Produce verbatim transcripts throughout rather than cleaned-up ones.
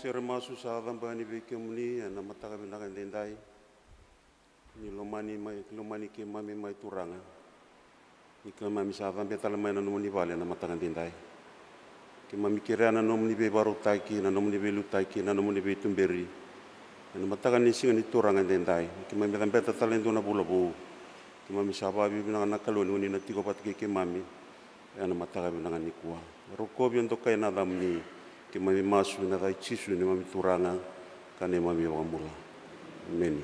Kere masu sa caba yani vei kemuni ena mataka vinaka edaidai. Ni lomani mai, lomani keimami mai Turaga. Ni keimami sa cabe tale mai na nomuni vale ena mataka edaidai. Keimami kerea na nomuni veivakarautaki, na nomuni veiliutaki, na nomuni veituberi. Ena mataka ni siga ni Turaga edaidai. Keimami cabeta tale e dua na vula vou. Keimami sa vakavinavinaka na Kalou ni oni na tiko vata kei keimami. Ena mataka vinaka nikua. Rokovi, dokai na yacamuni. Keimami masu ena yaca i Jisu neimami Turaga ka neimami iVakabula. Emeni.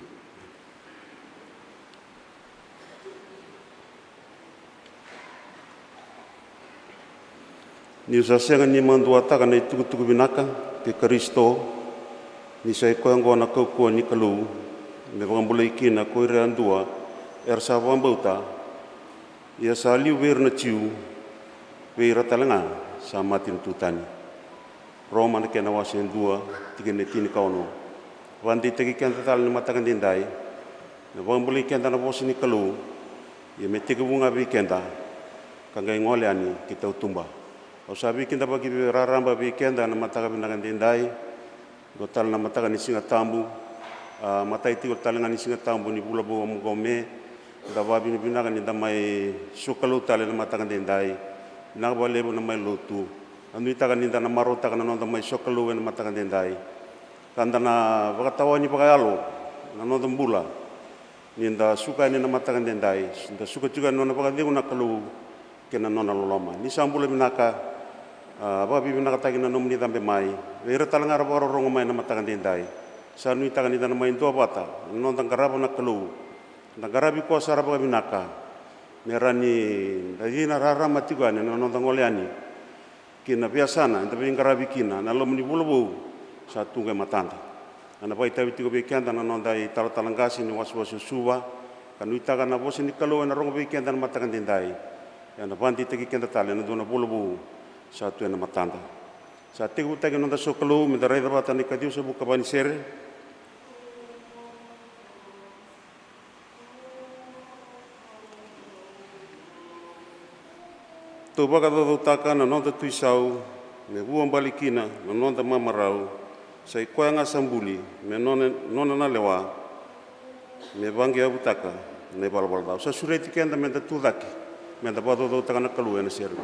Niu sa sega ni maduataka na itukutuku vinaka kei Karisito, ni sa i koya oqo na kaukauwa ni Kalou, me vakabulai kina ko ira yadua era sa vakabauta, ia sa liu vei ira na Jiu, vei ira tale ga sa matanitu tani. Roma na kena wase e dua, tikina e tinikaono. Vakadeitaki keda tale ena mataka edaidai, me vakabulai keda na vosa ni Kalou, ia me tekivu ga vei keda ka qai gole yani ki tautuba. Au sa veikidavaki raraba vei keda ena mataka vinaka edaidai. Dua tale na mataka ni Siga Tabu, a, matai tiko tale ga ni Siga Tabu ni vula vou oqo, Me. Da vakavinavinaka ni da mai sokalou tale ena mataka edaidai. Vinaka vakalevu na mai lotu. A nuitaka ni da na marautaka na noda mai sokalou ena mataka edaidai, ka da na vakatawani vakayalo na noda bula. Ni da suka yani ena mataka edaidai, da suka tiko yani ena nona vakacegu na Kalou kei na nona loloma. Ni sa bula vinaka, a, vakavinavinakataki na nomuni cabe mai. Vei ira tale ga era vakarorogo mai ena mataka edaidai, sa nuitaka ni da na mai duavata ena noda qarava na Kalou. Da qaravi koya sara vakavinaka, me rawa ni da cina rarama tiko yani ena noda gole yani ki na veiyasana eda veiqaravi kina ena loma ni vula vou sa tu qo e matada. Ena vakaitavi tiko vei keda na noda italatala qase ni wasewase o Suva, ka nuitaka na vosa ni Kalou ena rogo vei keda ena mataka edaidai, ena vakadeitaki keda tale ena dua na vula vou sa tu ena matada. Sa tekivutaki na noda sokalou, me da raica vata na ikaciwasagavulu ka va ni sere. Tou vakacaucautaka na noda Tui Sau, me vuabale kina na noda mamarau, sa i koya ga sa buli, me nona, nona na lewa, me vaqeavutaka na ivalavala ca. Au sa sureti keda me da tucake, me da vakacaucautaka na Kalou ena sere.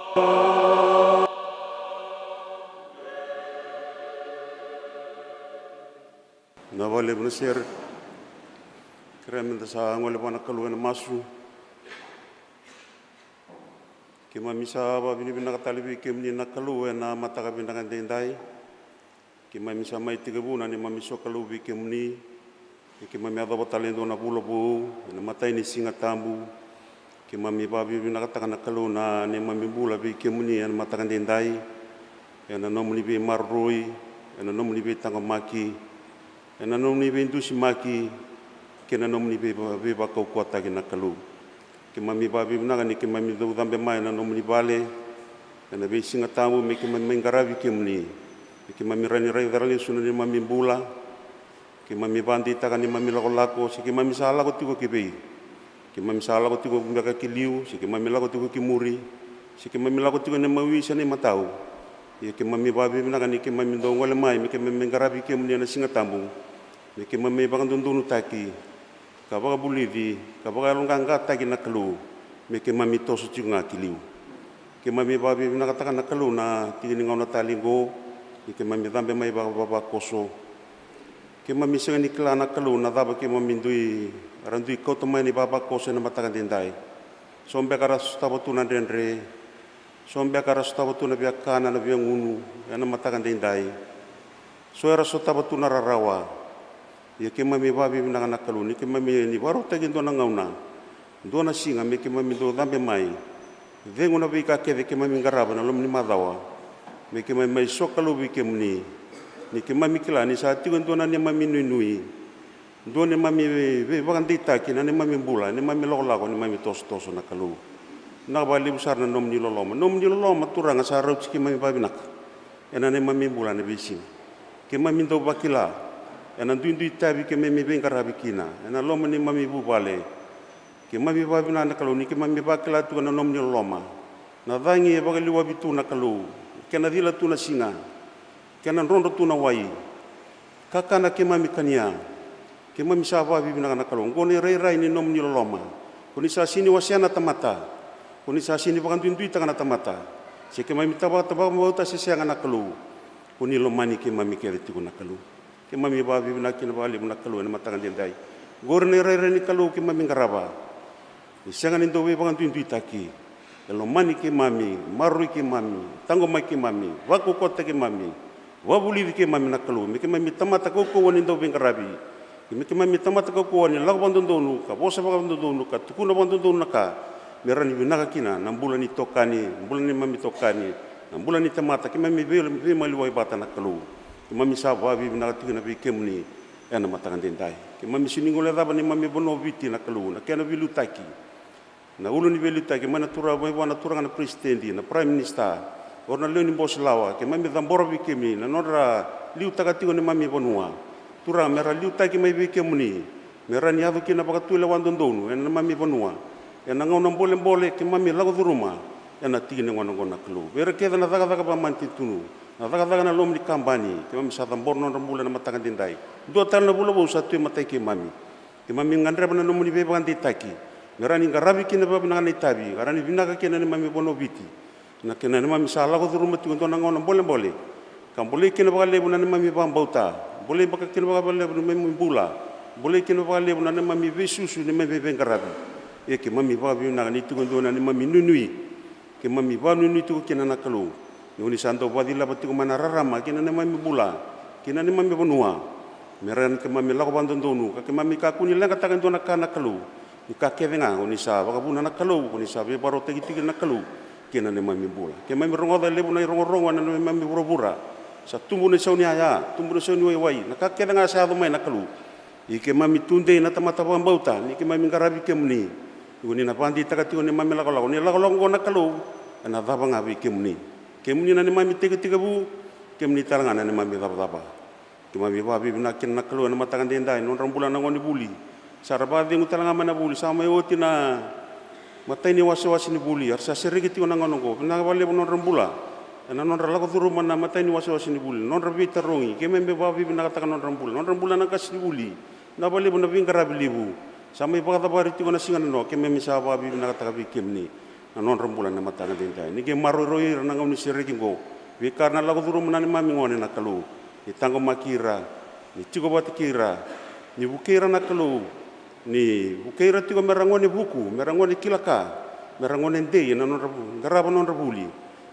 Na vakalevu na sere. Kerea meda sa gole vua na Kalou ena masu. Keimami sa vakavinavinaka tale vei kemuni na Kalou ena mataka vinaka edaidai. Keimami sa mai tekivu na neimami sokalou vei kemuni. Ia keimami yacova tale e dua na vula vou ena matai ni Siga Tabu. Keimami vakavinavinakataka na Kalou na neimami bula vei kemuni ena mataka edaidai, ena nomuni veimaroroi, ena nomuni veitaqomaki, ena nomuni veidusimaki kei na nomuni vei-, veivakaukauwataki na Kalou. Keimami vakavinavinaka ni keimami dau cabe mai na nomuni vale ena veisiga tabu me keimami mai qaravi kemuni. Me keimami rawa ni raica lesu na neimami bula. Keimami vakadeitaka neimami lakolako, se keimami sa lako tiko ki vei. Keimami sa lako tiko beka ki liu, se keimami lako tiko ki muri, se keimami lako tiko ena imawi se na imatau. Ia keimami vakavinavinaka ni keimami dau gole mai me keimami qaravi kemuni ena Siga Tabu. Me keimami vakadodonutaki ka vakavulici ka vakayaloqaqataki na Kalou, me keimami toso tiko ga ki liu. Keimami vakavinavinakataka na Kalou na tiki ni gauna talei oqo, ni keimami cabe mai vakavavakoso. Keimami sega ni kila na Kalou na cava keimami dui, era dui kauta mai na ivavakoso ena mataka edaidai. So beka era sotava tu na dredre, so beka era sotava tu na viakana, na viagunu ena mataka edaidai. So era sotava tu na rarawa. Ia keimami vakavinavinaka na Kalou ni keimami ni vakarautaki e dua na gauna, dua na siga me keimami dau cabe mai, cegu na veika kece keimami qarava ena loma ni macawa, me keimami mai sokalou vei kemuni. Ni keimami kila ni sa tiko e dua na neimami nuinui, dua neimami vei-, veivakadeitaki na neimami bula, neimami lakolako, neimami tosotoso na Kalou. Vinaka vakalevu sara na nomuni loloma, nomuni loloma Turaga sa rauti keimami vakavinaka ena neimami bula ena veisiga. Keimami dau vakila ena duidui itavi keimami veiqaravi kina ena loma ni neimami vuvale. Keimami vakavinavinaka na Kalou ni keimami vakila tiko na nomuni loloma. Na cagi e vakaliwavi tu na Kalou, kena cila tu na siga, kena drodro tu na wai. Kakana keimami kania. Keimami sa vakavinavinaka na Kalou, oqo na irairai ni nomuni loloma. Ko ni sa sega ni wasea na tamata, ko ni sa sega ni vakaduiduitaka na tamata, se keimami tavata vakabauta se sega na Kalou. Ko ni lomani keimami kece tiko na Kalou. Keimami vakavinavinaka kina vakalevu na Kalou ena mataka edaidai. Oqori na irairai ni Kalou keimami qarava. Ni sega ni dau veivakaduiduitaki. E lomani keimami, maroroi keimami, taqomaki keimami, vakaukauwataki keimami, vakavulici keimami na Kalou, me keimami tamata kaukauwa ni dau veiqaravi. Me keimami tamata kaukauwa ni lako vakadodonu ka vosa vakadodonu ka tukuna vakadodonu na ka me rawa ni vinaka kina na bula ni tokani, bula ni neimami tokani, na bula ni tamata, keimami vei-, veimaliwai vata na Kalou. Keimami sa vakavinavinaka tiko kina vei kemuni ena mataka edaidai. Keimami sega ni guilecava neimami vanua o Viti na Kalou, na kena veiliutaki. Na ulu ni veiliutaki mai na turaga, mai vua na turaga na peresitedi, na Prime Minister, o ira na lewe ni bose lawa, keimami cabora vei kemuni na nodra liutaka tiko neimami vanua. Turaga, me ra liutaki mai vei kemuni, me rawa ni yaco kina vakatulewa dodonu ena neimami vanua. Ena gauna bolebole keimami lako curuma ena tiki ni gauna oqo na Kalou. Vei ira kece na cakacaka vakamanitutunu, na cakacaka ena loma ni kabani, keimami sa cabora na nodra bula ena mataka edaidai. Dua tale na vula vou sa tu e matai keimami. Keimami gadreva na nomuni veivakadeitaki me rawa ni qaravi kina vakavinaka na itavi, ka rawa ni vinaka kina na neimami vanua o Viti. Na kena neimami sa lako curuma tiko e dua na gauna bolebole ka bolei kina vakalevu na neimami vakabauta, bolei beka kina vakalevu na neimami bula, bolei kina vakalevu na neimami veisusu, neimami veiqaravi. Ia keimami vakavinavinaka ni tiko e dua na neimami nuinui. Keimami vakanuinui tiko kina na Kalou, ni o ni sa dau vakacilava tiko mai na rarama ki na neimami bula, ki na neimami vanua. Me rawa ni keimami lako vakadodonu ka keimami kakua ni leqataka e dua na ka na Kalou. Ni ka kece ga o ni sa vakavuna na Kalou, o ni sa veivakarautaki tiko na Kalou ki na neimami bula. Keimami rogoca e levu na irogorogo ena neimami vuravura. Sa tubu na isau ni yaya, tubu na isau ni waiwai, na ka kece ga sa yaco mai na Kalou. Ia keimami tudei na tamata vakabauta ni keimami qaravi kemuni. Ia ni na vakadeitaka tiko neimami lakolako, ni lakolako oqo na Kalou ena cava ga vei kemuni. Kemuni na neimami tekitekivu, kemuni tale ga na neimami cavacava. Keimami vakavinavinaka kina na Kalou ena mataka edaidai, nodra bula na gonevuli. Sa ra vakacegu tale ga mai na vuli, sa mai oti na matai ni wasewase ni vuli, era sa sereki tiko na gauna oqo. Vinaka vakalevu nodra bula ena nodra lako curuma na matai ni wasewase ni vuli, nodra veitarogi. Keimami vakavinavinakataka nodra bula, nodra bula na qasenivuli. Vinaka vakalevu na veiqaravi levu sa mai vakacavari tiko na siga nanoa, keimami sa vakavinavinakataka vei kemuni. na nodra bula na mataka edaidai. Ni qai maroroi ira na gauna ni sereki oqo. Veika era na lako curuma na neimami gone na Kalou. Ni taqomaki ira, ni tiko vata kei ira, ni vukei ira na Kalou. Ni vukei ira tiko me ra gone vuku, me ra gone kila ka, me ra gone dei ena nodra vu-, qarava nodra vuli.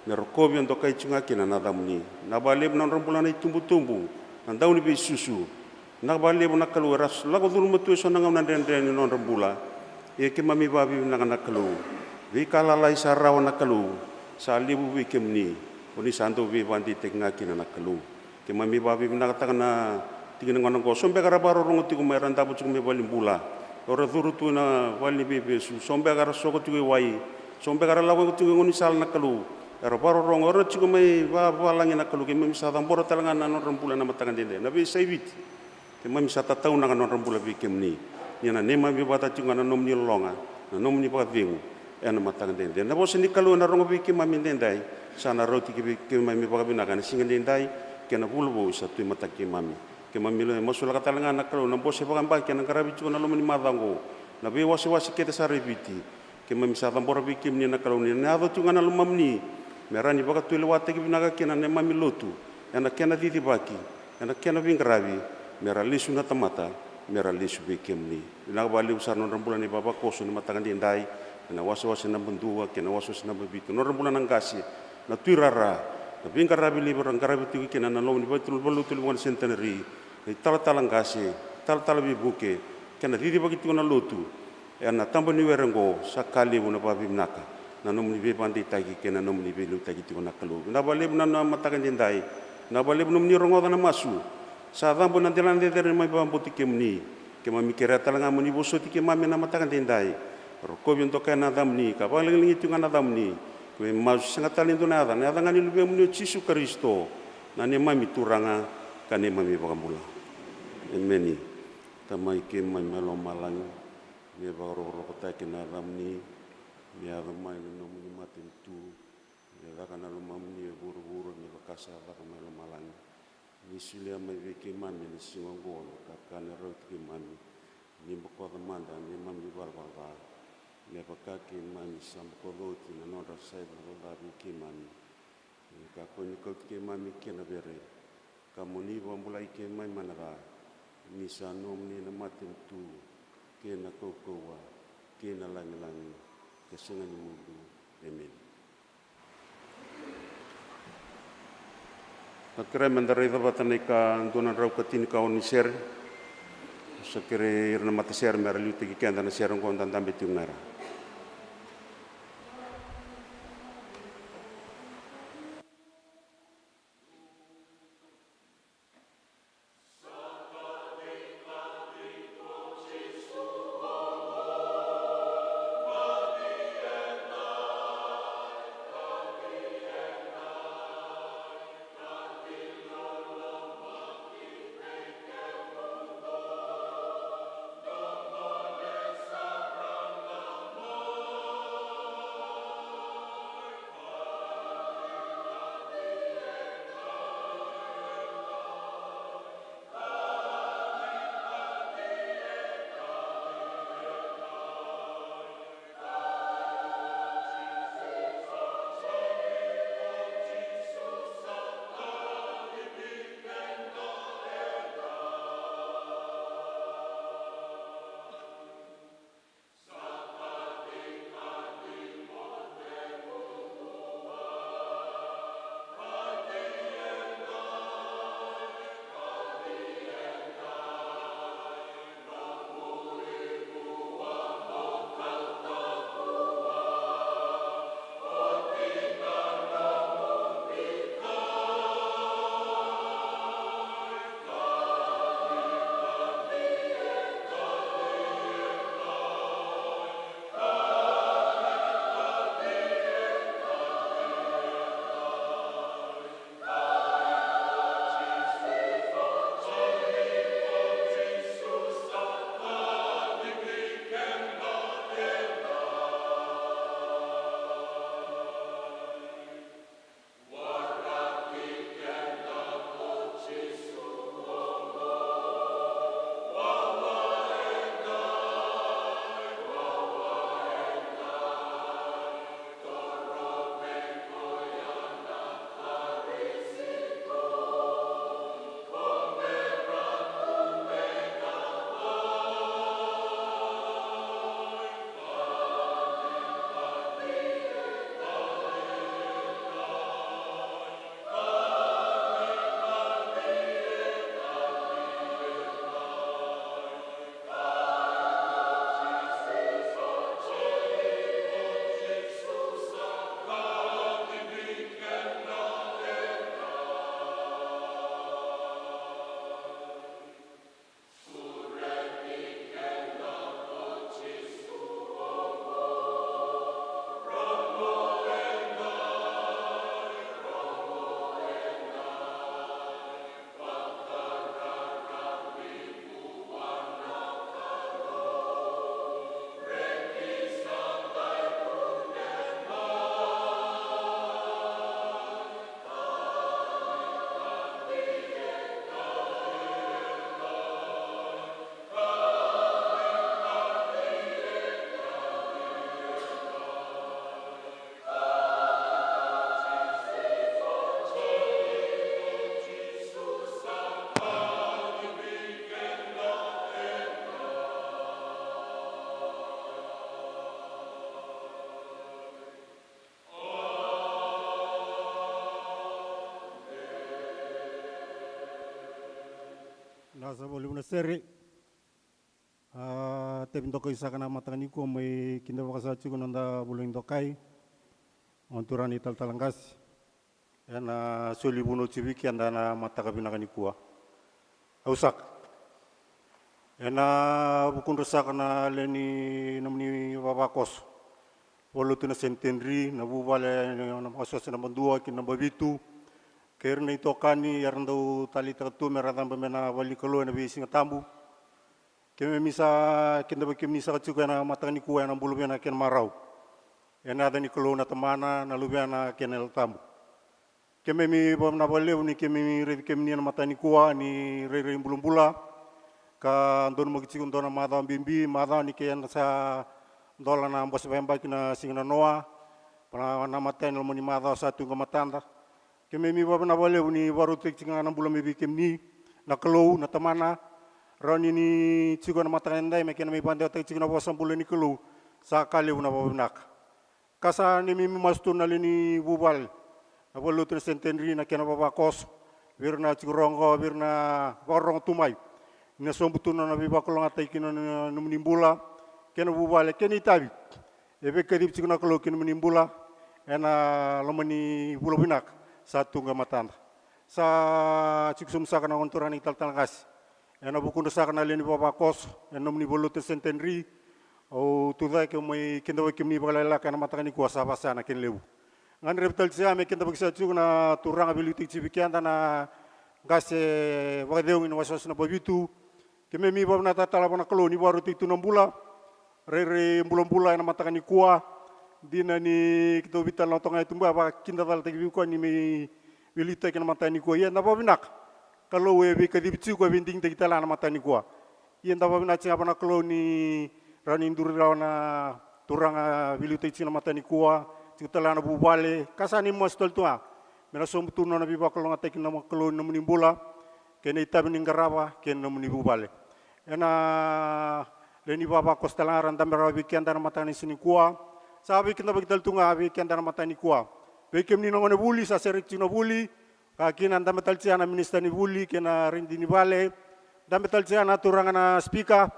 Me rokovi, dokai tiko ga kina na yacamuni. Vinaka vakalevu na nodra bula na itubutubu, na dauniveisusu. Vinaka vakalevu na Kalou era lako curuma tu eso na gauna dredre ni nodra bula. Ia keimami vakavinavinaka na Kalou. Veika lalai sa rawa na Kalou, sa levu vei kemuni. O ni sa dau veivakadeitaki ga kina na Kalou. Keimami vakavinavinakataka na tikina gona oqo. So beka era vakarorogo tiko mai, era davo tiko mai valenibula, era curu tu ena vale ni veivesu. So beka era soko tiko i wai. So beka era lako tiko e gaunisala na Kalou. Era vakarorogo, era tiko mai vavalagi na Kalou. Keimami sa cabora tale ga na nodra bula ena mataka edaidai. Na veiyasai Viti. Keimami sa tataunaka na nodra bula vei kemuni. Ni na neimami vata tiko ga na nomuni lologa, na nomuni vakacegu ena mataka edaidai. Na vosa ni Kalou ena rogo vei keimami edaidai, sa na rauti vei keimami vakavinaka ena siga edaidai kei na vula vou sa tu e mataki keimami. Keimami masulaka tale ga na Kalou na bose vakayabaki ena qaravi tiko na loma ni macawa oqo, na veiwasewase kece sara e Viti. Keimami sa cabora vei kemuni na Kalou ni na yaco tiko ga na lomamuni, me rawa ni vakatulewataki vinaka kina na neimami lotu ena kena cicivaki, ena kena veiqaravi, me ra lesu na tamata, me ra lesu vei kemuni. Vinaka vakalevu sara na nodra bula na ivavakoso ena mataka edaidai, ena wasewase naba dua kei na wasewase naba vitu, na nodra bula na qase, na tuirara, na veiqaravi levu era qaravi tiko kina ena loma ni valenilotu levu oqo na Centenary, na italatala qase, talatala veivuke, kei na cicivaki tiko na lotu ena taba ni were oqo. Sa ka levu na vakavinavinaka na nomuni veivakadeitaki kei na nomuni veiliutaki tiko na Kalou. Vinaka vakalevu na, na mataka edaidai. Vinaka vakalevu nomuni rogoca na masu. Sa cabo ena delana cecere ni neimami vakabauti kemuni. Keimami kerea tale ga mo ni vosoti keimami ena mataka edaidai. Rokovi, dokai na yacamuni, ka vakalagilagi tiko ga na yacamuni. Keimami masu sega tale ni dua na yaca, na yaca ga ni Luvemuni o Jisu Karisito, na neimami Turaga ka neimami iVakabula. Emeni. Tamai keimami mai lomalagi, me vakarokorokotaki na yacamuni, me yaco mai na nomuni matanitu, me caka na lomamuni e vuravura me vaka sa caka mai lomalagi. Ni solia mai vei keimami ena siga oqo na kakana e rauti keimami. Ni bokoca mada na neimami ivalavala ca, me vaka keimami sa bokoca oti na nodra sa ivalavala ca vei keimami. Ni kakua ni kauti keimami ki na vere, ka mo ni vakabulai keimami mai na ca. Ni sa nomuni na matanitu, kei na kaukauwa, kei na lagilagi, ka sega ni mudu. Emeni. Na kerea meda raica vata na ika dua na drau ka tinikaono ni sere. Sa kerei ira na matasere me ra liutaki keda na sere oqo, da dabe tiko ga. Sa vakalevu na sere. A, tevi dokai saka na mataka nikua, mai kidavaka saka tiko na noda vulagi dokai, o turaga na italatala qase, ena soli vunau tiko vei keda na mataka vinaka nikua. Au saka ena vukudra saka na lewe ni nomuni vavakoso, valelotu na Centenary, na vuvale na wasewase naba dua kei na naba vitu, kei ira na itokani era dau taleitaka tu me ra cabe mai na vale ni Kalou ena veisiga tabu. Keimami sa kidavaki kemuni saka tiko ena mataka nikua ena bula vinaka kei na marau, ena yaca ni Kalou na Tamana, na Luvena kei na Yalo Tabu. Keimami vakavinavinaka vakalevu ni keimami raici kemuni ena mataka nikua ni rairai bulabula, ka donumaki tiko dua na macawa bibi, macawa ni keda sa dola na bose vakayabaki na siga nanoa, na, na matai ni loma ni macawa sa tu qo e matada. Keimami vakavinavinaka vakalevu ni vakarautaki tiko ga na bula mai vei kemuni na Kalou na Tamana. Rawa ni ni tiko ena mataka edai me kena mai vakadewataki tiko na vosa bula ni Kalou. Sa ka levu na vakavinavinaka. Ka sa neimami masu tu na lewe ni vuvale, na valelotu na Centenary, na kena vavakoso, vei ira na tiko rogo, vei ira na vakarorogo tu mai, ni na sobu tu na nona veivakalougatataki kina na nomuni bula kei na vuvale kei na itavi e veikacivi tiko na Kalou ki na nomuni bula ena loma ni vula vinaka sa tu qo e matada. Sa tiko sobu saka na gone turaga na italatala qase ena vukudra saka na lewe ni vavakoso ena nomuni valelotu na Centenary. Au tucake, au mai kidavaki kemuni vakalekaleka ena mataka nikua, sa vaka saka na kena levu. Gadrevi tale tiko ga me kidavaki saka tiko na turaga veiliutaki tiko vei keda, na qase vakacegu ni wasewase naba vitu. Keimami vakavinavinaka tale vua na Kalou ni vakarautaki tu na bula, rairai bulabula ena mataka nikua. Dina ni keitou veitalia na watoga e tuba, vakakidacalataki vei koya ni mai veiliutaki ena mataka nikua. Ia da vakavinavinaka, Kalou e veikacivi tiko, e veidigitaki tale ena mataka nikua. Ia da vakavinavinaka tiko ga vua na Kalou ni rawa ni duri rawa na turaga veiliutaki tiko ena mataka nikua, tiko tale ga na vuvale, ka sa neimami masu tale tu ga me na sobu tu na nona veivakalougatataki na Kalou ena nomuni bula kei na itavi ni qarava kei na nomuni vuvale. Ena lewe ni vavakoso tale ga era dabe rawa vei keda ena mataka ni siga nikua. Sa veikidavaki tale tu ga vei keda ena mataka nikua, vei kemuni na gone vuli sa sereki tiko na vuli, ka kina dabe tale tiko ga na minisita ni vuli kei na raidi ni vale. Dabe tale tiko ga na turaga na sipika.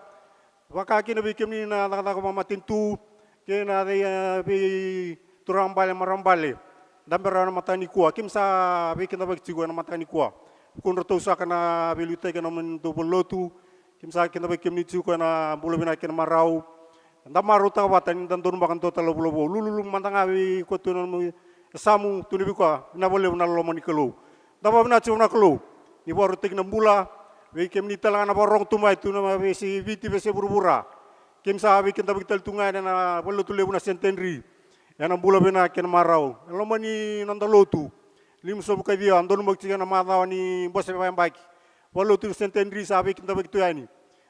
Vaka kina vei kemuni na cakacaka vakamatanitu kei na cei, e, vei turaga bale, marama bale, dabe rawa ena mataka nikua. Keimami sa veikidavaki tiko ena mataka nikua, vukudratou saka na veiliutaki ena nomudou valelotu. Keimami sa kidavaki kemuni tiko ena bula vinaka kei na marau. Da marautaka vata ni da donumaka dua tale na vula vou. Lululu mada ga vei koya tu na nomu yasamu, tukuna vei koya, vinaka vakalevu na loloma ni Kalou. Da vakavinavinaka tiko vua na Kalou ni vakarautaki na bula vei kemuni tale ga na vakarorogo tu mai tu na veiyasai Viti, veiyasai vuravura. Keimami sa veikidavaki tale tu ga ena valelotu levu na Centenary ena bula vinaka kei na marau ena loma ni noda lotu. Limasagavulu ka ciwa, donumaki tiko ena macawa ni bose vakayabaki. Valelotu ni Centenary sa veikidavaki tu yani.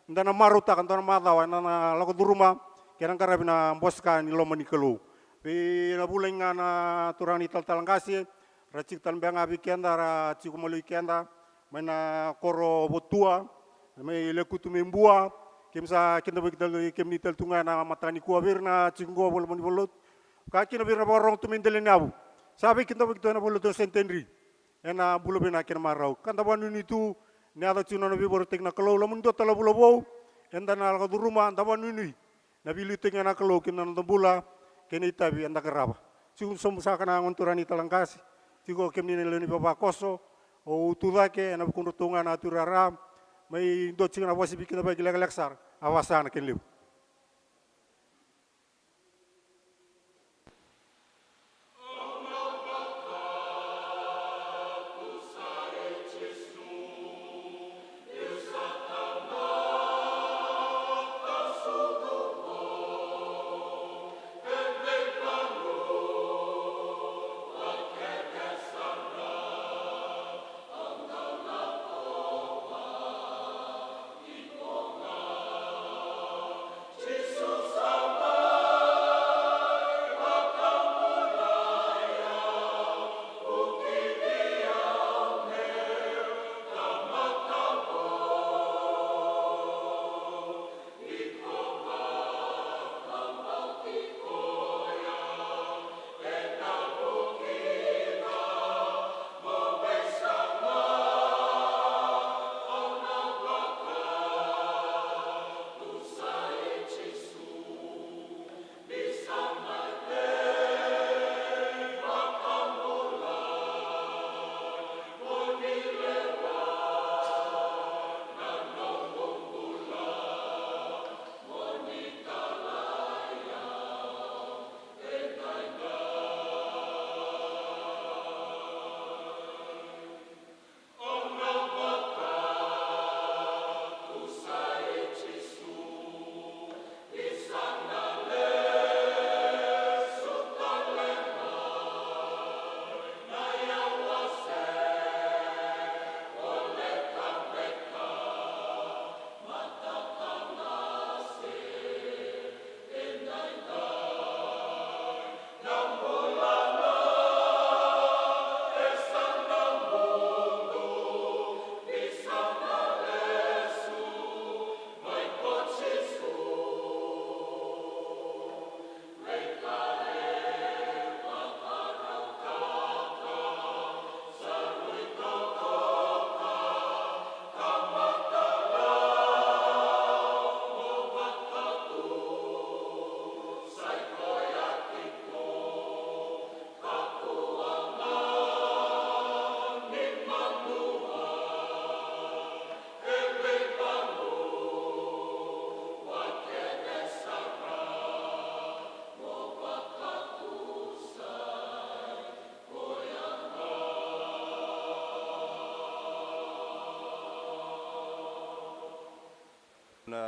Da na marautaka dua na macawa eda na lako curuma kei na qaravi na bose ka ni loma ni Kalou. Vei na vulagi ga na turaga na italatala qase, ra tiko tale beka ga vei keda, ra tiko maliwai keda mai na koro o Votua, mai Lekutu, mai Bua. Keimami sa kidavaki tale kemuni tale tu ga ena mataka nikua, vei ira na tiko qo e loma ni valelotu, ka kina vei ira na vakarorogo tu mai Delainavu. Sa veikidavaki tu ena valelotu na Centenary ena bula vinaka kei na marau. Ka da vakanuinui tu ni yaco tiko na nona veivakarautaki na Kalou, loma ni dua tale na vula vou eda na lako curuma, da vakanuinui na veiliutaki ga na Kalou ki na noda bula kei na itavi eda qarava. Tiko sobu saka na gone turaga na italatala qase, tiko kemuni na lewe ni vavakoso. Au tucake ena vukudratou ga na tuirara, mai dua tiko na vosa veikidavaki lekaleka sara. A vaka saka na kena levu.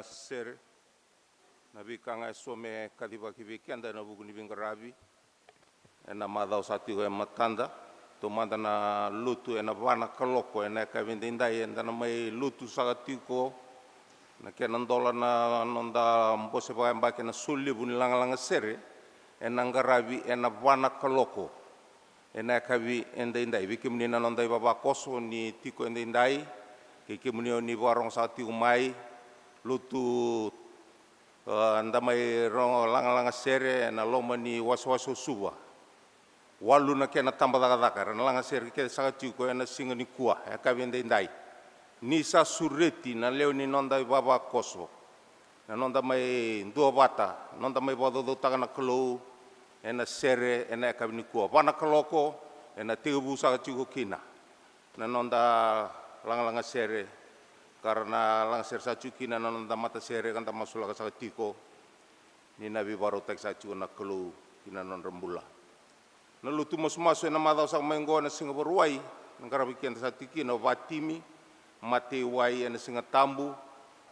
sere. Na veika ga eso me kacivaki vei keda ena vuku ni veiqaravi ena macawa sa tiko e matada. Taumada na lotu ena va na kaloko ena yakavi edaidai, eda na mai lotu saka tiko. Na kena dola na noda bose vakayabaki ena soli levu ni lagalaga sere ena qaravi ena va na kaloko ena yakavi edaidai. Vei kemuni na noda ivavakoso ni tiko edaidai, kei kemuni o ni vakarogo saka tiko mai, lotu, a, da mai rogo lagalaga sere ena loma ni wasewase o Suva. Walu na kena tabacakacaka era na laga sere kece saka tiko ena siga nikua, yakavi edaidai. Ni sa sureti na lewe ni noda ivavakoso, na noda mai duavata, noda mai vakacaucautaka na Kalou ena sere ena yakavi nikua. Va na kaloko ena tekivu saka tiko kina na noda lagalaga sere, ka ra na laga sere saka tiko kina na noda matasere ka da masulaka saka tiko ni na veivakarautaki saka tiko na Kalou ki na nodra bula. Na lotu masumasu ena macawa saka mai oqo ena siga Vakarauwai, na qaravi keda saka tiko kina o Vatimi Mateiwai, ena Siga Tabu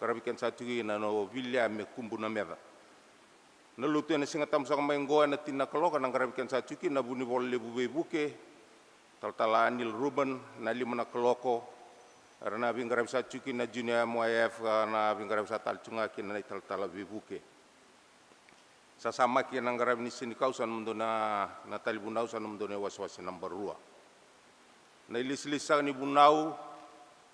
qaravi keda saka tiko kina o Viliame Kubunameca. Na lotu ena Siga Tabu saka mai oqo ena tini na kaloko na qaravi keda saka tiko kina na Vunivola Levu Veivuke, Talatala Anil Ruben, na lima na kaloko era na veiqaravi saka tiko kina na Junior M Y F, ka na veiqaravi saka tale tiko ga kina na italatala veivuke. Sasamaki ena qaravi ni senikau sa nomudou na, na talevunau sa nomudou na iwasewase naba rua. Na ilesilesi saka ni vunau,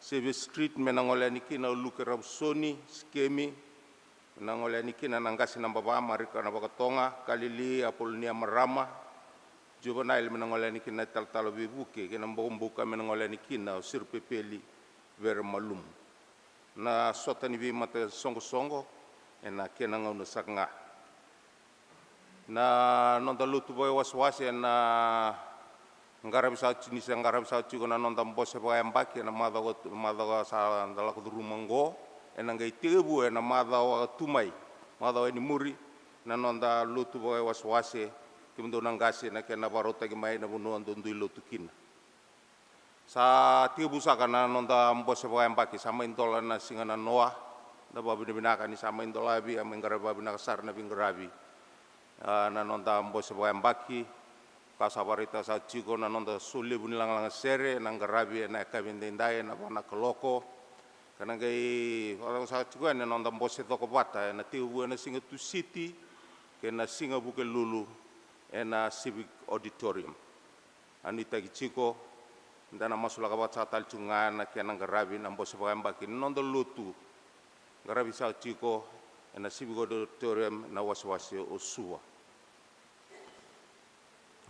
Xavier Street me na gole yani kina o Luke Ravusoni Sikemi, me na gole yani kina na qase naba va Marika Navakatoga, Kalili Apolonia Marama, Juvenile me na gole yani kina na italatala veivuke, kei na bokobuka me na gole yani kina o Sirupepeli Veremalumu. Na sota ni veimatasoqosoqo ena kena gauna saka ga. Na noda lotu vakaiwasewase ena qaravi saka ti-, ni se qaravi saka tiko na noda bose vakayabaki ena macawa, macawa sa da lako curuma oqo, ena qai tekivu ena macawa tu mai, macawa ni muri, na noda lotu vakaiwasewase. Kemudou na qase, na kena vakarautaki mai na vanua dou dui lotu kina. Sa tekivu saka na noda bose vakayabaki, sa mai dola na siga na noa. Da vakavinavinaka ni sa mai dolavi, a mai qaravi vakavinaka sara na veiqaravi, a, na noda bose vakayabaki. Ka sa vakaraitaka saka tiko na noda solevu ni lagalaga sere na qaravi ena yakavi edaidai ena va na kaloko. Ka na qai vakaraitaka saka tiko yani na noda bose cokovata ena tekivu ena siga Tusiti kei na siga Vukelulu ena Civic Auditorium. A nuitaki tiko, da na masulaka vata saka tale tiko ga na kena qaravi na bose vakayabaki ni noda lotu, qaravi saka tiko ena Civic Auditorium na wasewase o Suva.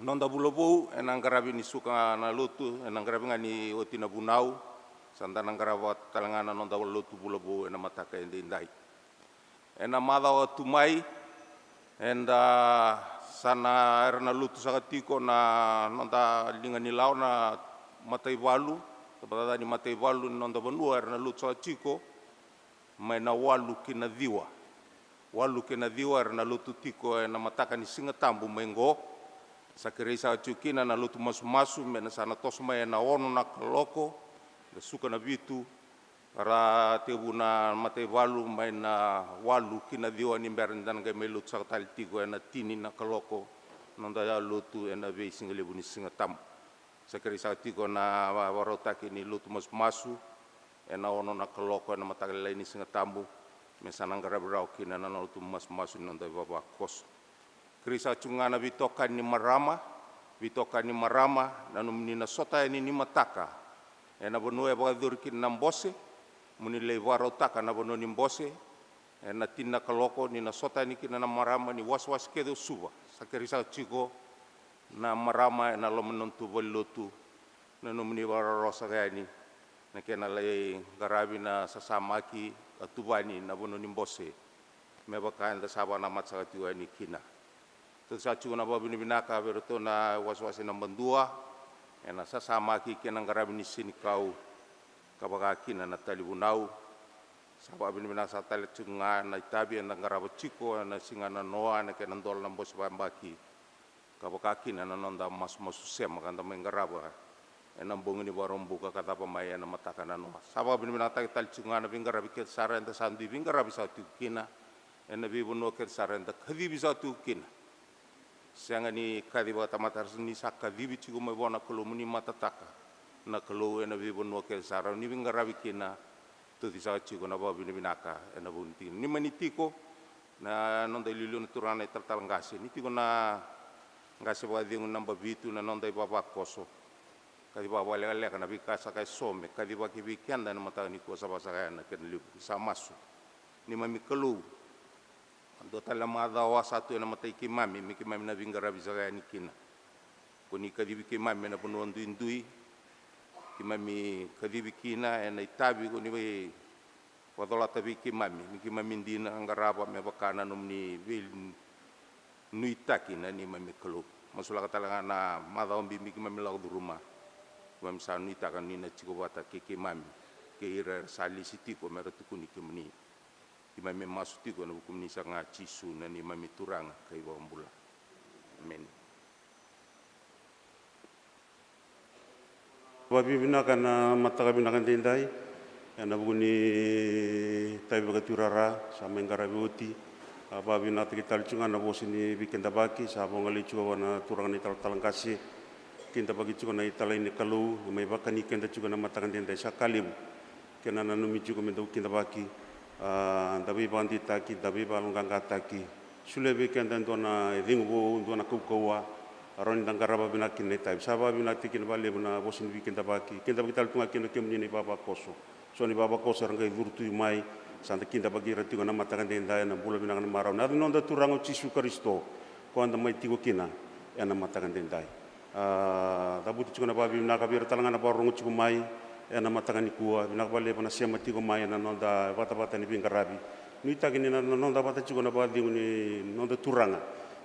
Noda vula vou ena qaravi ni suka na lotu, ena qaravi ga ni oti na vunau, sa da na qarava tale ga na noda lotu vula vou ena mataka edaidai. Ena macawa tu mai, eda sa na, era na lotu saka tiko na noda liga ni lawa na mataivalu, tabacakacaka ni mataivalu ni noda vanua, era na lotu saka tiko mai na walu ki na ciwa. Walu ki na ciwa era na lotu tiko ena mataka ni Siga Tabu mai oqo. Sa kerei saka tiko kina na lotu masumasu me na sa na toso mai ena ono na kaloko, da suka na vitu, ra tekivu na mataivalu mai na walu ki na ciwa ni bera ni da na qai mai lotu saka tale tiko ena tini na kaloko, noda lotu ena veisigalevu ni Siga Tabu. Sa kerei saka tiko na va-, vakarautaki ni lotu masumasu ena ono na kaloko ena mataka lailai ni Siga Tabu, me sa na qaravi rawa kina na lotu masumasu ni noda ivavakoso. Kerei saka tiko ga na veitokani ni marama, veitokani ni marama, na nomuni na sota yani ni mataka ena vanua e vakayacori kina na bose, mo ni lai vakarautaka na vanua ni bose ena tini na kaloko, ni na sota yani kina na marama ni wasewase kece o Suva. Sa kerei saka tiko na marama ena loma ni nodatou valenilotu, na nomuni vakarorogo saka yani na kena lai qaravi na sasamaki ka tuvani na vanua ni bose, me vaka eda sa vakanamata saka tiko yani kina. Tautauvata saka tiko na vakavinavinaka vei iratou na wasewase naba dua ena sasamaki kei na qaravi ni senikau, ka vaka kina na talevunau. Sa vakavinavinaka saka tale tiko ga na itavi eda qarava tiko ena siga na noa, na kena dola na bose vakayabaki, ka vaka kina na noda masumasu sema ka da mai qarava ena bogi ni Vakaraubuka ka cava mai ena mataka nanoa. Sa vakavinavinakataki tale tiko ga na veiqaravi kece sara eda sa dui veiqaravi saka tiko kina ena veivanua kece sara eda kacivi saka tiko kina. Sega ni kaci vakatamata, ni sa kacivi tiko mai vua na Kalou mo ni matataka na Kalou ena veivanua kece sara ni veiqaravi kina. Tuci saka tiko na vakavinavinaka ena vuku ni tiko ni mani tiko na noda iliuliu na turaga na italatala qase, ni tiko na qase vakacegu naba vitu na noda ivavakoso. Kaci vakalekaleka na veika saka eso me kacivaki vei keda ena mataka nikua, sa vakasaka ya na kena levu. Sa masu. Neimami Kalou, dua tale na macawa sa tu ena matai keimami me keimami na veiqaravi saka yani kina. Ko ni kacivi keimami ena vanua duidui keimami kacivi kina ena itavi ko ni vei vakacolata vei keimami, me keimami dina qarava me vaka na nomuni veinuitaki na neimami Kalou. Masulaka tale ga na macawa bibi keimami lako curuma. Keimami sa nuitaka ni na tiko vata kei keimami kei ira era sa lesi tiko me ra tukuni kemuni. Keimami masu tiko ena vukumuni saka ga Jisu na neimami Turaga ka iVakabula. Emeni. Vakavinavinaka na mataka vinaka daidai ena vuku ni tavi vakatuirara sa mai qaravi oti. A vakavinavinakataki tale tiko ga na vosa ni veikidavaki sa vagolei tiko vua na turaga na italatala qase. Kidavaki tiko na italai ni Kalou e mai vakani keda tiko ena mataka daidai, sa ka levu. Kena nanumi tiko me dau kidavaki, a, da veivakadeitaki, da veivakaloqaqataki. Solia vei keda e dua na icegu vou, dua na kaukauwa, a rawa ni da qarava vinaka kina na itavi. Sa vakavinavinakataki kina vakalevu na vosa ni veikidavaki, kidavaki tale tu ga kina kemuni na ivavakoso. So na ivavakoso era qai curu tu mai, sa da kidavaki ira tiko ena mataka daidai ena bula vinaka na marau, na yaca ni noda Turaga o Jisu Karisito, ko da mai tiko kina ena mataka daidai. A, cavuti tiko na vakavinavinaka vei ira tale ga na vakarorogo tiko mai ena mataka nikua. Vinaka vakalevu na sema tiko mai ena noda vatavata ni veiqaravi. Nuitaki ni na noda vata tiko na vakacegu ni noda Turaga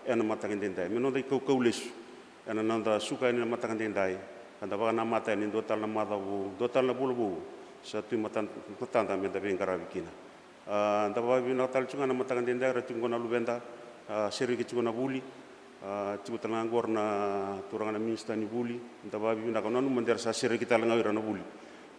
ena mataka daidai me noda ikaukau lesu ena noda suka yani na mataka daidai, ka da vakanamata yani e dua tale na macawa vou, dua tale na vula vou sa tu e matada me da veiqaravi kina. A, da vakavinavinaka tale tiko ga na mataka daidai era tiko qo na luveda, a, sereki tiko na vuli, a, tiko tale ga qori na turaga na minisita ni vuli. Da vakavinavinaka, nanuma de ra sa sereki tale ga o ira na vuli.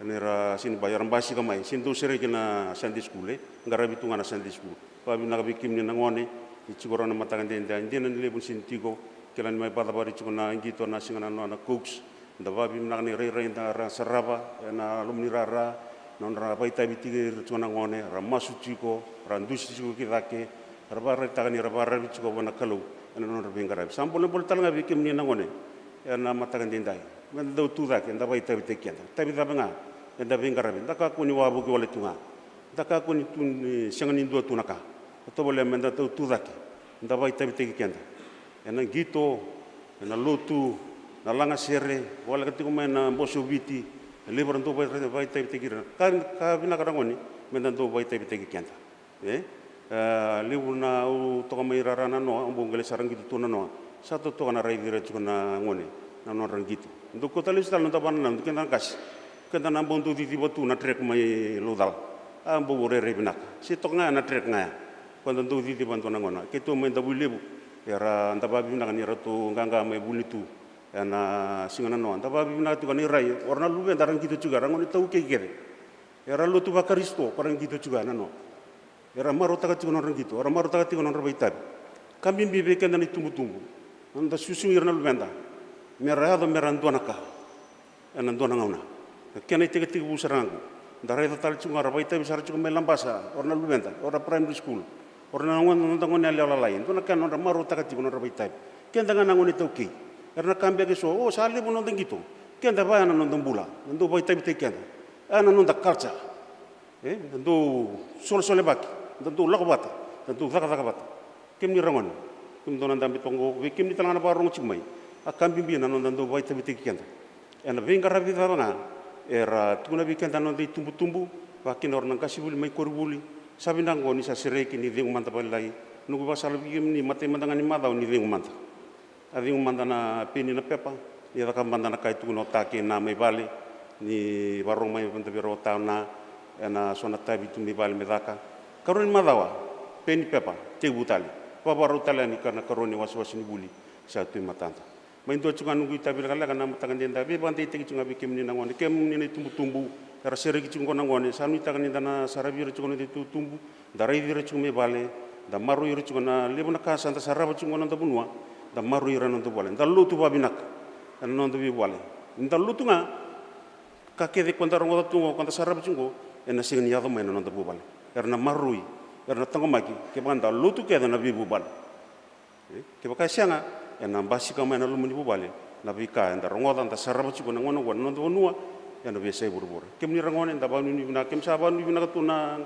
Ni ra sega ni ba, era basika mai, sega ni dau sereki na Sunday school, e qaravi tu ga na Sunday school. Vakavinavinaka vei kemuni na gone ni tiko rawa na mataka daidai, dina ni levu ni sega ni tiko, kila ni mai vakacavari tiko na qito na siga nanoa na Cokes. Da vakavinavinaka na irairai da ra sarava ena loma ni rara, na nodra vakaitavi tiko ira tiko na gone, ra masu tiko, ra dusi tiko ki cake, ra vakaraitaka ni ra vakararavi tiko vua na Kalou ena nodra veiqaravi. Sa bolebole tale ga vei kemuni na gone ena mataka daidai, me da dau tu cake, da vakaitavitaki keda. Tavi cava ga eda veiqaravi, da kakua ni wavoki wale tu ga, da kakua ni tu ni sega ni dua tu na ka. Tovolea me da dau tu cake, da vakaitavitaki keda ena qito, ena lotu, na lagasere, voleka tiko mai na Bose o Viti, e levu era dau vakaitavitaki ira. Ka, ka vinaka ragone, me da dau vakaitavitaki keda. E, e levu na, au toka mai rara nanoa, au bau qai lai sara qito tu nanoa, sa totoka na raici ira tiko na gone na nodra qito. Dau kauta lesu tale na noda vakanananu, keda na qase, keda na bau dau ciciva tu na track mai Laucala. A bau rairai vinaka, se toka ga ya na track ga ya. Ko da dau ciciva dua na gauna, keitou mai Davuilevu, era da vakavinavinaka ni ratou qaqa mai vuli tu ena siga nanoa. Da vakavinavinaka tiko na irai, o ira na luveda ra qito tiko ya, ra gone taukei kece. Era lotu vaKarisito, ko ra qito tiko ya nanoa. Era marautaka tiko na nodra qito, era marautaka tiko na nodra vakaitavi. Ka bibi vei keda na itubutubu, na noda susugi ira na luveda me ra yaco me ra dua na ka ena dua na gauna. Na kena itekitekivu sara ga qo, da raica tale tiko ga ra vakaitavi sara tiko mai Labasa, o ira na luveda, o ira na primary school, o ira na gone, noda gone yalewa lalai, dua na ka ena nodra marautaka tiko na nodra vakaitavi. Keda ga na gone taukei, era na ka beka eso, o sa levu na noda qito. Keda vaya na noda bula, na dau vakaitavitaki keda, a na noda culture. E, da dau solesolevaki, da dau lako vata, da dau cakacaka vata. Kemuni ragone, kemudou na dabe toka qo, vei kemuni tale ga na vakarorogo tiko mai, a ka bibi na noda dau vakaitavitaki keda ena veiqaravi cava ga era tukuna vei keda na noda itubutubu, vakakina o ira na qasenivuli mai koronivuli. Sa vinaka qo ni sa sereki, ni cegu mada vakalailai. Noqu ivakasala vei kemuni, matai mada ga ni macawa ni cegu mada. A cegu mada na peni, na pepa, ni caka mada na ka e tukuna o ta kei na mai vale, ni vakarorogo mai mada vei ira o ta o na, ena so na tavi tu mai vale me caka. Karua ni macawa, peni, pepa, tekivu tale. Vakarau tale yani ka na karua ni wasewase ni vuli sa tu e matada. Mai dua tiko ga noqu itavi lekaleka na mataka edaidai, veivakadeitaki tiko ga vei kemuni na gone, kemuni na itubutubu era sereki tiko oqo na gone. Sa nuitaka ni da na saravi ira tiko na noda itubutubu, da raici ira tiko mai vale, da maroroi ira tiko. Na levu na ka sa da sarava tiko oqo na noda vanua, da maroroi ira na noda vuvale, da lotu vakavinaka ena noda veivuvale. Ni da lotu ga, ka kece ko da rogoca tu oqo, ko da sarava tu oqo, ena sega ni yaco mai na noda vuvale. Era na maroroi, era na taqomaki kevaka da lotu kece na veivuvale. E, kevaka e sega, ena basika mai na loma ni vuvale na veika eda rogoca, da sarava tiko na gauna oqo ena noda vanua, ena veiyasai vuravura. Kemuni ra gone, da vakanuinui vinaka, keimami sa vakanuinui vinaka tu na,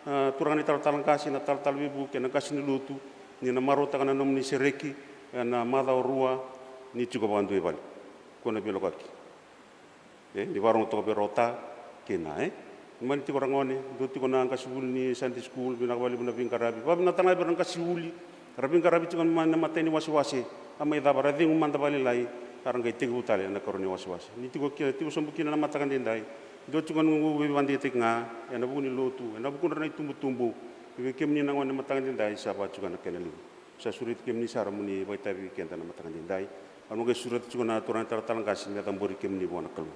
a, turaga na italatala qase, na talatala veivuke, na qase ni lotu, ni na marautaka na nomuni sereki ena macawa rua ni tiko vakadua i vale. Ko na veilakoyaki. E, ni vakarogo toka vei rau o ta kei na, e? Mani tiko ra gone, dua tiko na qasenivuli ni Sunday school, vinaka vakalevu na veiqaravi. Vakavinavinaka tale ga vei ira na qasenivuli ra veiqaravi tiko mai na imatai ni wasewase. A mai cava, ra cegu mada vakalailai, a ra qai tekivu tale ena ikarua ni wasewase. Ni tiko kina, tiko sobu kina na mataka edaidai, dua tiko na noqu veivakadeitaki ga ena vuku ni lotu, ena vukudra na itubutubu, vei kemuni na gone na mataka edaidai, sa vaka tiko na kena levu. Sa sureti kemuni sara mo ni vakaitavi keda na mataka edaidai. Au na qai sureta tiko na turaga na italatala qase me cabori kemuni vua na Kalou.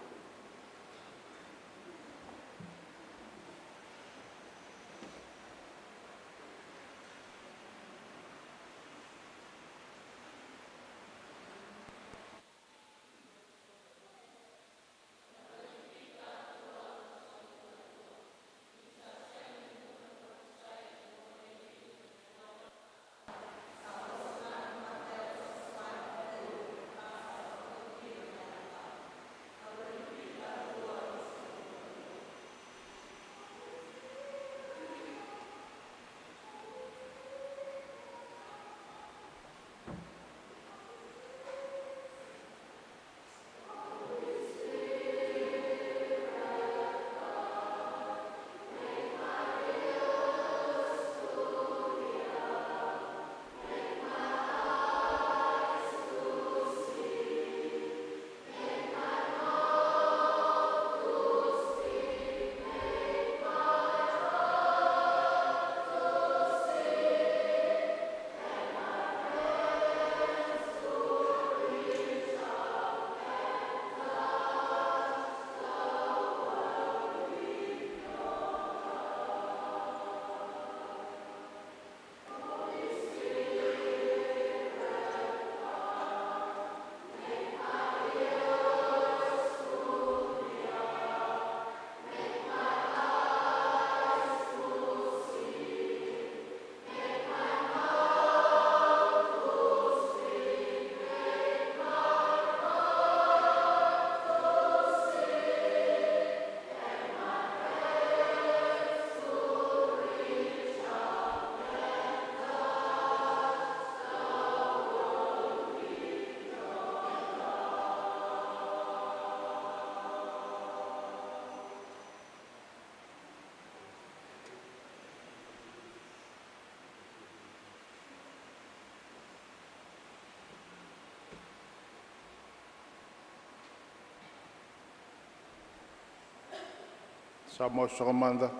Sa masu saka mada.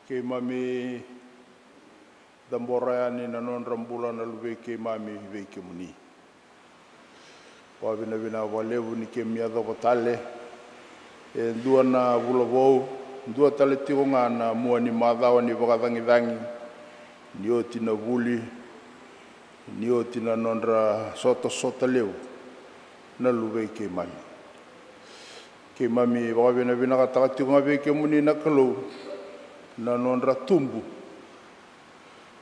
Keimami cabora yani na nodra bula na luvei keimami vei kemuni. Vakavinavinaka vakalevu ni keimami yacova tale e dua na vula vou, dua tale tiko ga na mua ni macawa ni vakacagicagi, ni oti na vuli, ni oti na nodra sotasota levu na luvei keimami. Keimami vakavinavinakataka tiko ga vei kemuni na Kalou na nodra tubu.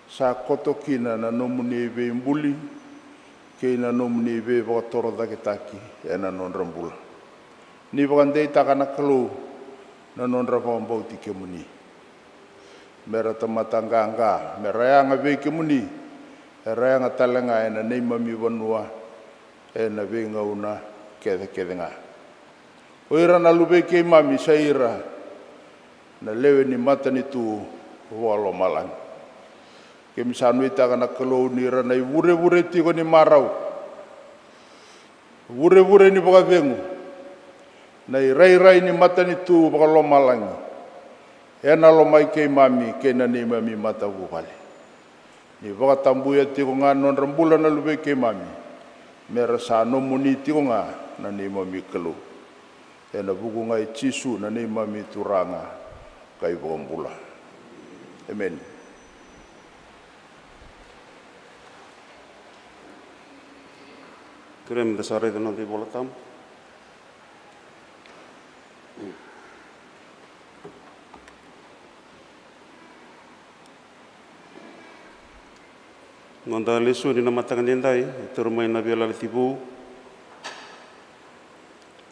Sa koto kina na nomuni veibuli kei na nomuni veivakatorocaketaki ena nodra bula. Ni vakadeitaka na Kalou na nodra vakabauti kemuni. Me ra tamata qaqa, me ra yaga vei kemuni, era yaga tale ga ena neimami vanua ena veigauna kecekece ga. O ira na luvei keimami sa ira na lewe ni matanitu vakalomalagi. Keimami sa nuitaka na Kalou ni ra na ivurevure tiko ni marau, vurevure ni vakacegu, na irairai ni matanitu vakalomalagi ena loma i keimami kei na neimami matavuvale. Ni vakatabuya tiko ga na nodra bula na luvei keimami, me ra sa nomuni tiko ga na neimami Kalou. Ena vuku ga i Jisu na neimami Turaga ka iVakabula. Emeni. Kerea me da sa raica na noda iVola Tabu. Noda lesoni na mataka ni edai e toro mai na Veiyalayalati Vou.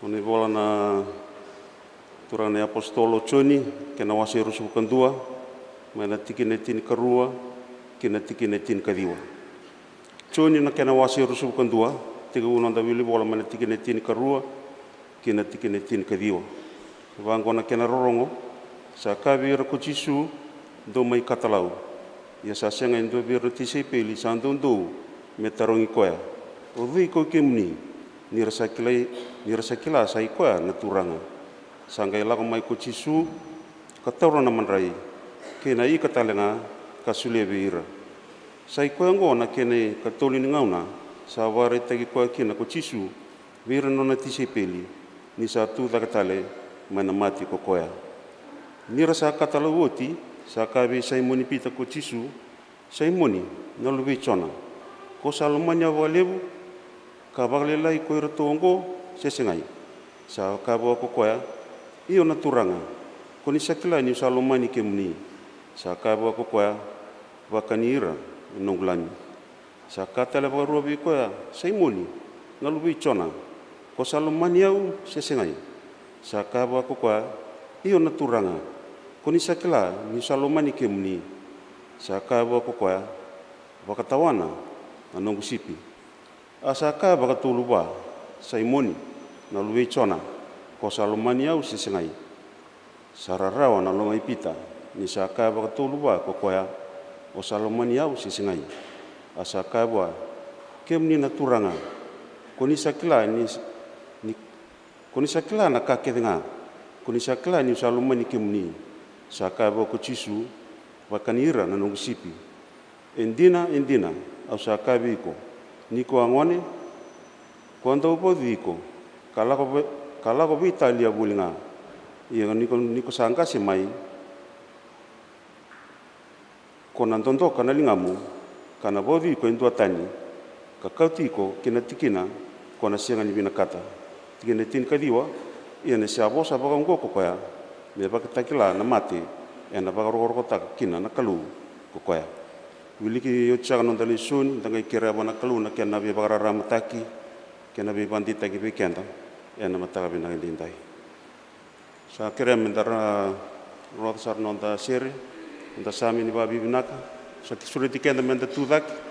Nona ivola na turaga na iapositolo o Joni, kena wase e ruasagavulu ka dua, mai na tikina e tinikarua ki na tikina e tinikaciwa. Joni na kena wase e ruasagavulu ka dua, tekivu noda wili vola mai na tikina e tinikarua ki na tikina e tinikaciwa. Vaqo na kena rorogo. Sa kaya vei ira ko Jisu, "Dou mai katalau." Ia sa sega e dua vei ira na tisaipeli sa doudou me tarogi koya, "O cei ko i kemuni?" Ni ra sa kilai, ni ra sa kila sa i koya na Turaga. Sa qai lako mai ko Jisu ka taura na madrai kei na ika tale ga, ka solia vei ira. Sa i koya oqo na kena ikatolu ni gauna sa vakaraitaki koya kina ko Jisu vei ira na nona tisaipeli ni sa tu cake tale mai na mate ko koya. Ni ra sa katalau oti, sa kaya vei Saimoni Pita ko Jisu, "Saimoni, na luve i Jona, ko sa lomani au vakalevu ka vakalailai ko iratou oqo, se segai?" Sa kaya vua ko koya, "Io na Turaga, ko ni sa kila niu sa lomani kemuni." Sa kaya vua ko koya, "Vakani ira na noqu lami." Sa kaya tale vakarua vei koya, "Saimoni, na luve i Jona, ko sa lomani au se segai?" Sa kaya vua ko koya, "Io na Turaga, ko ni sa kila niu sa lomani kemuni." Sa kaya vua ko koya, "Vakatawana na noqu sipi." A sa kaya vakatolu vua, "Saimoni, na luve i Jona, ko sa lomani au se segai?" Sa rarawa na loma i Pita ni sa kaya vakatolu vua ko koya, "O sa lomani au se segai?" A sa kaya vua, "Kemuni na Turaga, ko ni sa kila ni, ni, ko ni sa kila na ka kece ga, ko ni sa kila niu sa lomani kemuni." Sa kaya vua ko Jisu, "Vakani ira na noqu sipi. E dina, e dina, au sa kaya vei iko, ni ko a gone, ko a dau vauci iko, ka lako vei, ka lako veitalia voli ga. Ia ni ko, ni ko sa qase mai, ko na dodoka na ligamu, ka na vauci iko e dua tani, ka kauti iko ki na tikina ko na sega ni vinakata." Tikina e tinikaciwa. Ia ni sa vosa vakaoqo ko koya, me vakatakila na mate, ena vakarokorokotaka kina na Kalou ko koya. Wiliki oti saka noda lesoni, da qai kerea vua na Kalou na kena veivakararamataki, kena veivakadeitaki vei keda ena mataka vinaka edaidai. Sa kerea me da ra, rogoca sara noda sere, noda same ni vakavinavinaka. Sa sureti keda me da tu cake.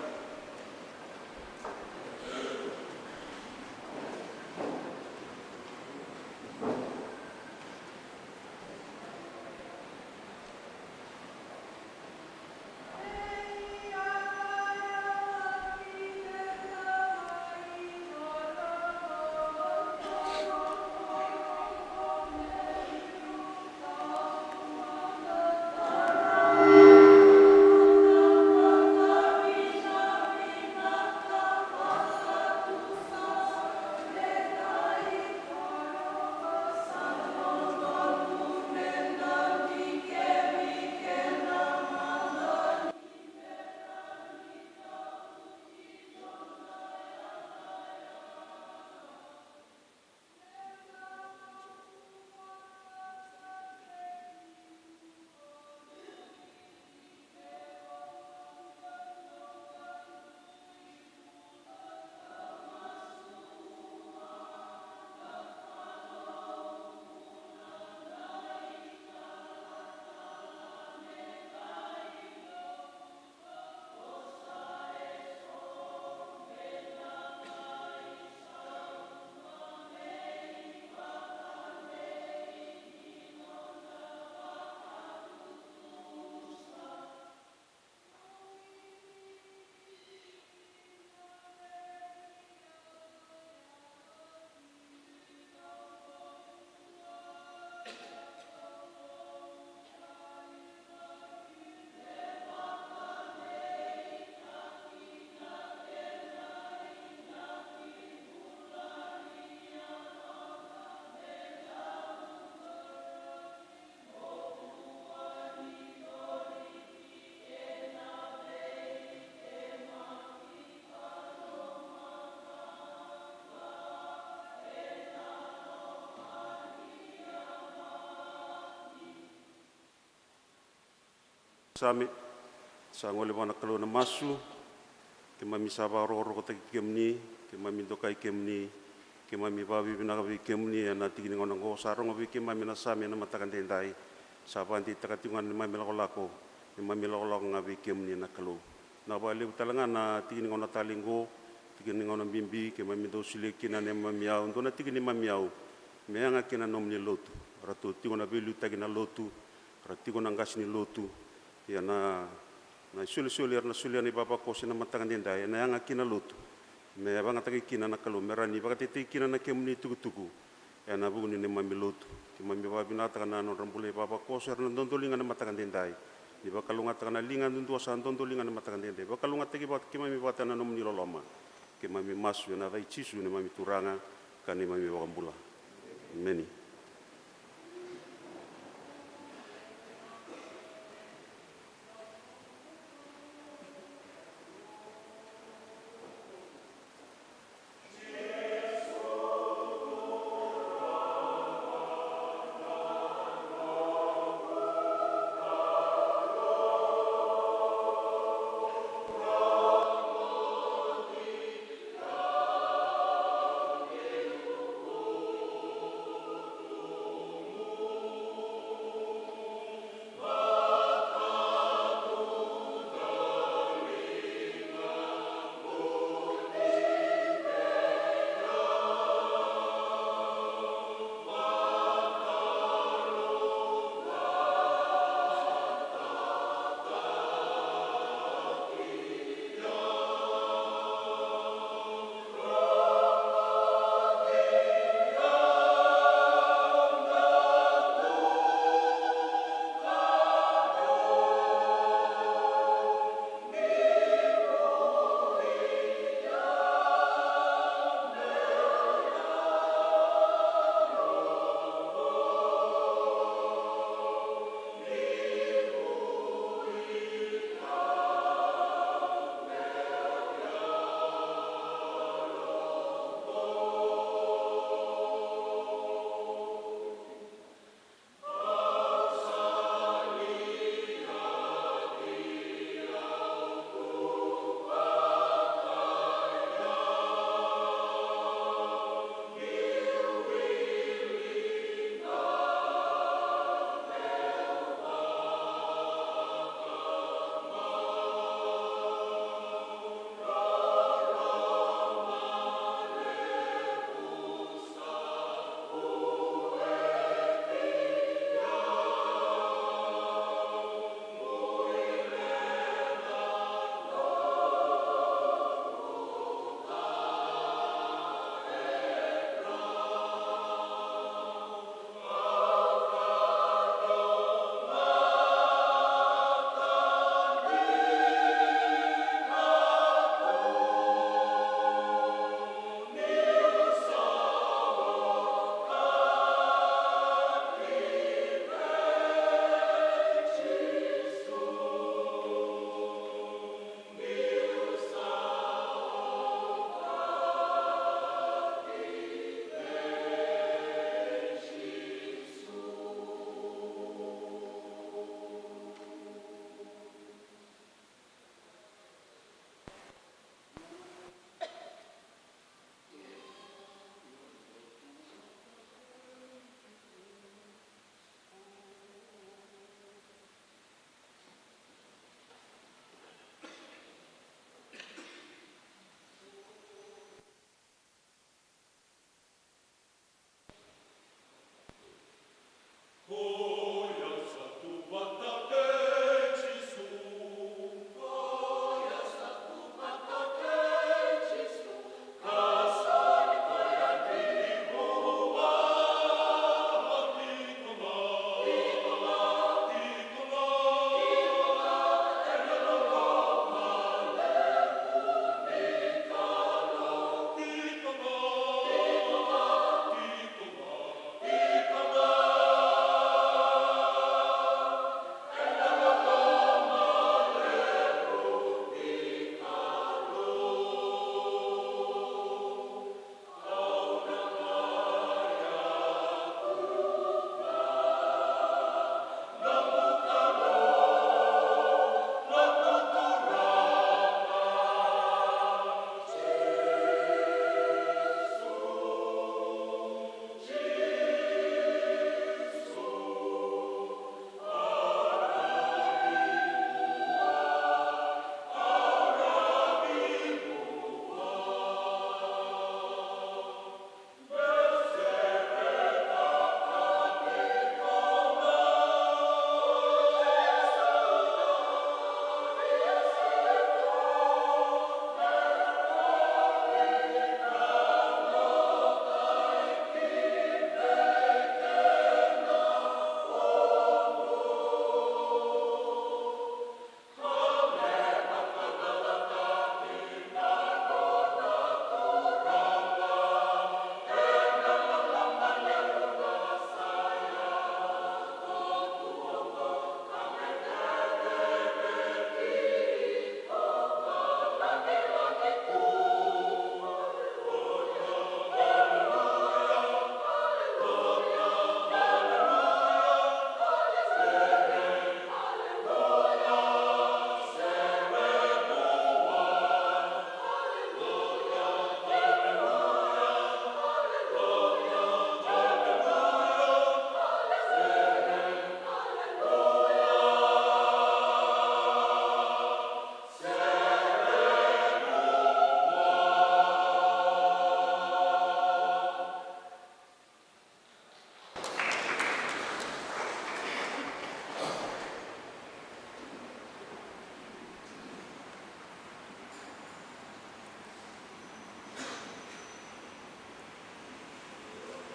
Same, sa gole vua na Kalou na masu. Keimami sa vakarokorokotaki kemuni, keimami dokai kemuni, keimami vakavinavinaka vei kemuni ena tiki ni gauna oqo. Sa rogo vei keimami na Same ena mataka edaidai. Sa vakadeitaka tiko ga na neimami lakolako, neimami lakolako ga vei kemuni na Kalou. Na vakalevu tale ga na tiki ni gauna talei oqo, tiki ni gauna bibi, keimami dau solia kina na neimami iyau, dua na tiki ni neimami iyau me yaga kina na nomuni lotu. Ratou tiko na veiliutaki na lotu, ra tiko na qase ni lotu. Ia na, na isolisoli era na solia na ivavakoso ena mataka edaidai, ena yaga kina na lotu me vakayagataki kina na Kalou, me rawa ni vakatetei kina na kemuni itukutuku ena vuku ni neimami lotu. Keimami vakavinakataka na nodra bula ivavakoso era na dodoliga ena mataka edaidai. Ni vakalougatataka na liga duadua sa dodoliga ena mataka edaidai. Vakalougatataki vata keimami vata ena nomuni loloma. Keimami masu ena yaca i Jisu neimami Turaga ka neimami iVakabula. Emeni.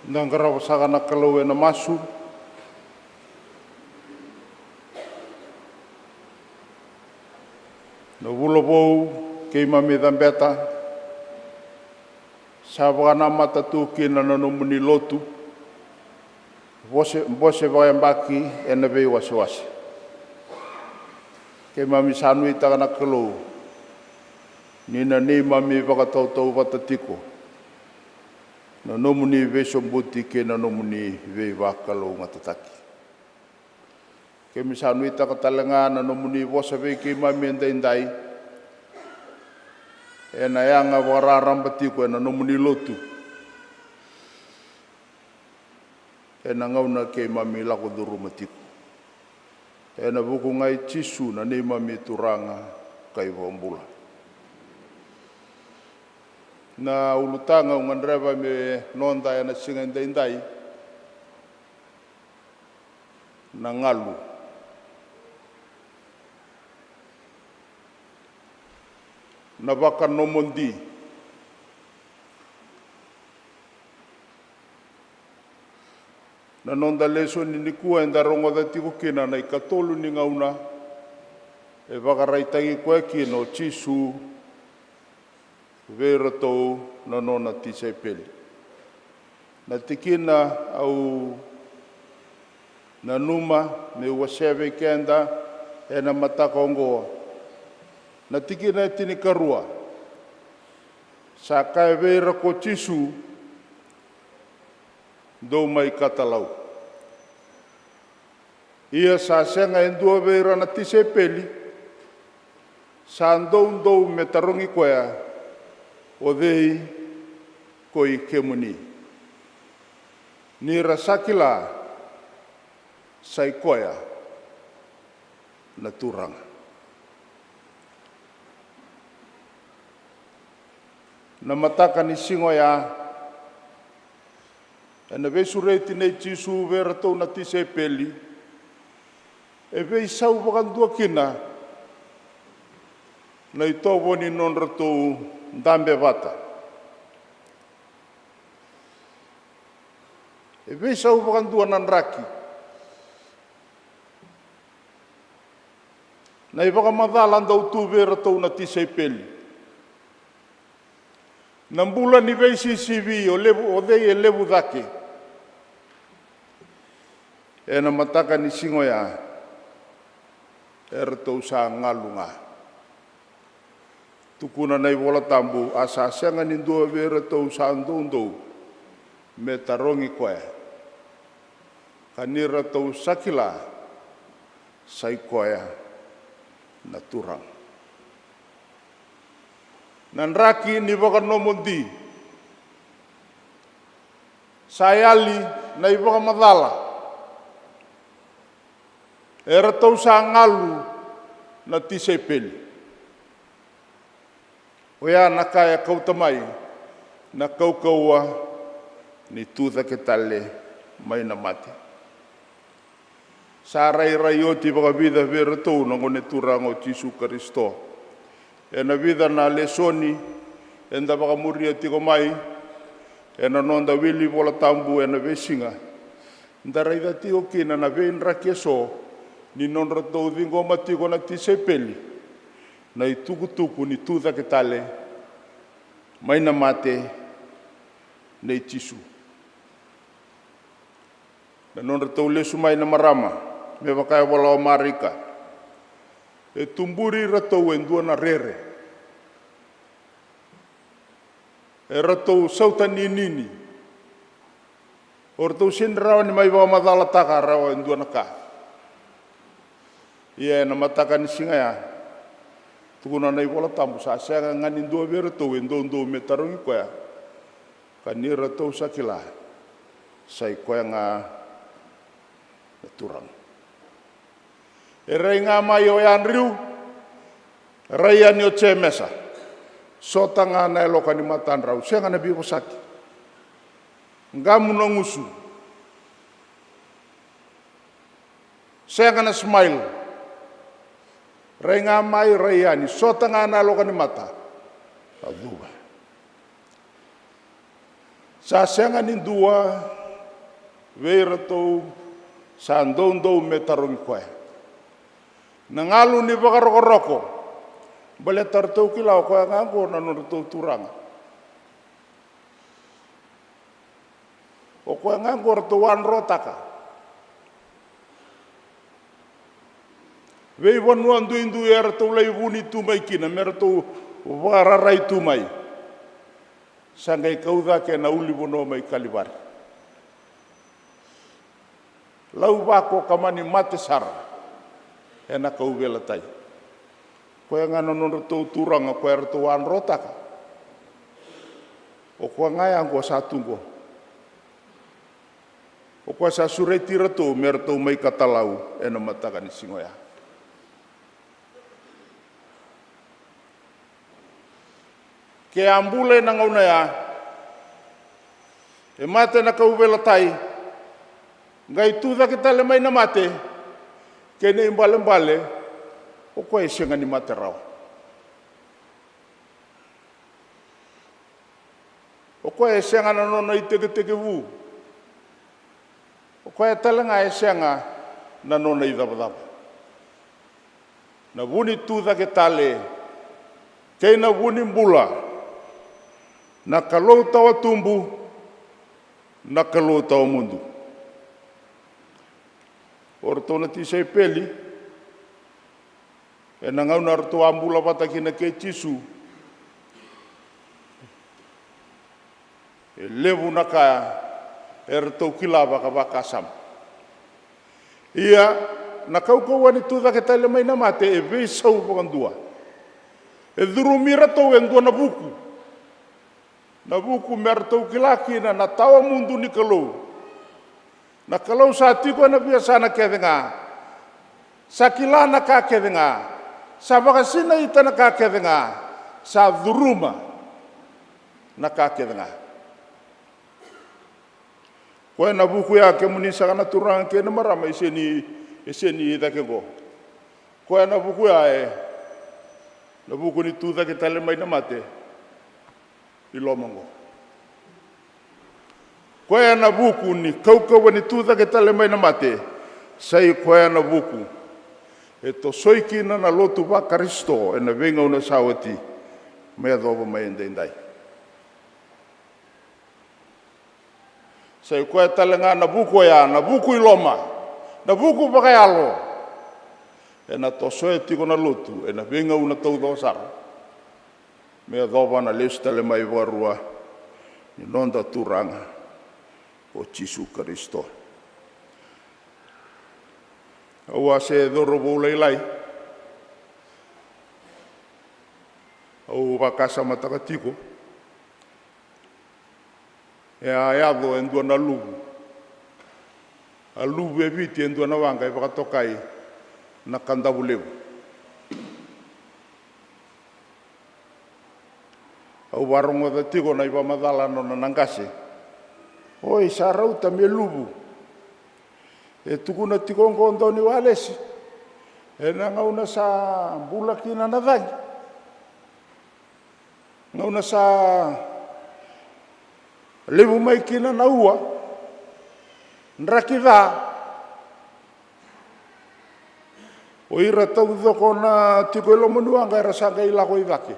Da qarava saka na Kalou ena masu. Na vula vou keimami cabeta, sa vakanamata tu kina na nomuni lotu, bose, bose vakayabaki ena veiwasewase. Keimami sa nuitaka na Kalou ni na neimami vakatautauvata tiko na nomuni veisobuti kei na nomuni veivakalougatataki. Keimami sa nuitaka tale ga na nomuni vosa vei keimami edaidai ena yaga vakararaba tiko ena nomuni lotu ena gauna keimami lako curuma tiko. Ena vuku ga i Jisu na neimami Turaga ka iVakabula. Na ulutaga au gadreva me noda ena siga edaidai, na galu, na vakanomodi. Na noda lesoni nikua eda rogoca tiko kina na ikatolu ni gauna e vakaraitaki koya kina o Jisu vei iratou na nona tisaipeli. Na tikina au nanuma meu wasea vei keda ena mataka oqo, na tikina e tinikarua. Sa kaya vei ira ko Jisu, dou mai katalau. Ia sa sega e dua vei ira na tisaipeli sa doudou me tarogi koya, o cei ko i kemuni? Ni ra sa kila sa i koya na Turaga. Na mataka ni siga oya, ena veisureti nei Jisu vei iratou na tisaipeli, e veisau vakadua kina na itovo ni nodratou dabe vata. E veisau vakadua na draki. Na ivakamacala dau tu vei iratou na tisaipeli. Na bula ni veisisivi, o levu, o cei e levu cake. Ena mataka ni siga oya, eratou sa galu ga. Tukuna na iVola Tabu, a sa sega ni dua vei iratou sa doudou me tarogi koya, ka ni ratou sa kila sa i koya na Turaga. Na draki ni vakanomodi. Sa yali na ivakamacala. Eratou sa galu na tisaipeli. Oya na ka e kauta mai na kaukauwa ni tucake tale mai na mate. Sa rairai oti vakavica vei iratou na Gone Turaga o Jisu Karisito. Ena vica na lesoni eda vakamuria tiko mai ena noda wili Vola Tabu ena veisiga, da raica tiko kina na veidraki eso ni nodratou ciqoma tiko na tisaipeli na itukutuku ni tucake tale mai na mate nei Jisu. Na nodratou lesu mai na marama, me vaka e vola o Marika, e tuburi iratou e dua na rere. Eratou sautaninini. O ratou sega ni rawa ni mai vakamacalataka rawa e dua na ka. Ia ena mataka ni siga ya, tukuna na iVola Tabu, sa sega ga ni dua vei iratou e doudou me tarogi koya, ka ni ratou sa kila sa i koya ga na Turaga. E rai ga mai o Adriu, rai yani o Jemesa. Sota ga na yaloka ni matadrau, sega na veivosaki. Qamu na gusu. Sega na smile. Rai ga mai, rai yani, sota ga na yaloka ni mata. A cuva. Sa sega ni dua vei iratou sa doudou me tarogi koya. Na galu ni vakarokoroko, baleta ratou kila o koya ga oqo na nodratou Turaga. O koya ga oqo ratou a drotaka. Veivanua duidui eratou lai vuni tu mai kina me ratou vakararai tu mai, sa qai kau cake na ulunivanua mai Kalivari. Lauvako ka mani mate sara ena kauveilatai. Koya ga na nodratou Turaga koya eratou a drotaka. O koya ga ya oqo sa tu oqo. O koya sa sureti iratou me ratou mai katalau ena mataka ni siga oya. Ke a bula ena gauna ya, e mate na kauveilatai, qai tu cake tale mai na mate, kena ibalebale o koya e sega ni mate rawa. O koya e sega na nona itekitekivu. O koya tale ga e sega na nona icavacava. Na vu ni tu cake tale kei na vu ni bula, na Kalou tawa tubu, na Kalou tawa mudu. O ratou na tisaipeli, ena gauna ratou a bula vata kina kei Jisu, e levu na ka eratou kila vakavakasama. Ia, na kaukauwa ni tu cake tale mai na mate e veisau vakadua. E curumi iratou e dua na vuku. Na vuku me ratou kila kina na tawa mudu ni Kalou. Na Kalou sa tiko ena veiyasana kece ga, sa kila na ka kece ga, sa vakasinaita na ka kece ga, sa curuma na ka kece ga. Koya na vuku ya, kemuni saka na turaga kei na marama, e sega ni, e sega ni cake oqo. Koya na vuku ya, e na vuku ni tu cake tale mai na mate i loma oqo. Koya na vuku ni kaukauwa ni tu cake tale mai na mate, sa i koya na vuku e tosoi kina na lotu vaKarisito ena veigauna sa oti me yacova mai edaidai. Sa i koya tale ga na vuku oya, na vuku i loma, na vuku vakayalo, ena tosoya tiko na lotu ena veigauna taucoko sara me yacova na lesu tale mai vakarua ni noda Turaga o Jisu Karisito. Au a se cauravou lailai, au vakasamataka tiko e a yaco e dua na luvu. A luvu e Viti e dua na waqa e vakatokai na Kadavulevu. Au varogoca tiko na ivakamacala nona na qase. Oi, sa rauta me luvu. E tukuna tiko oqo o dauniwalesi, ena gauna sa bula kina na cagi, gauna sa levu mai kina na ua, draki ca, o ira taucoko na tiko e loma ni waqa era sa qai lako i cake.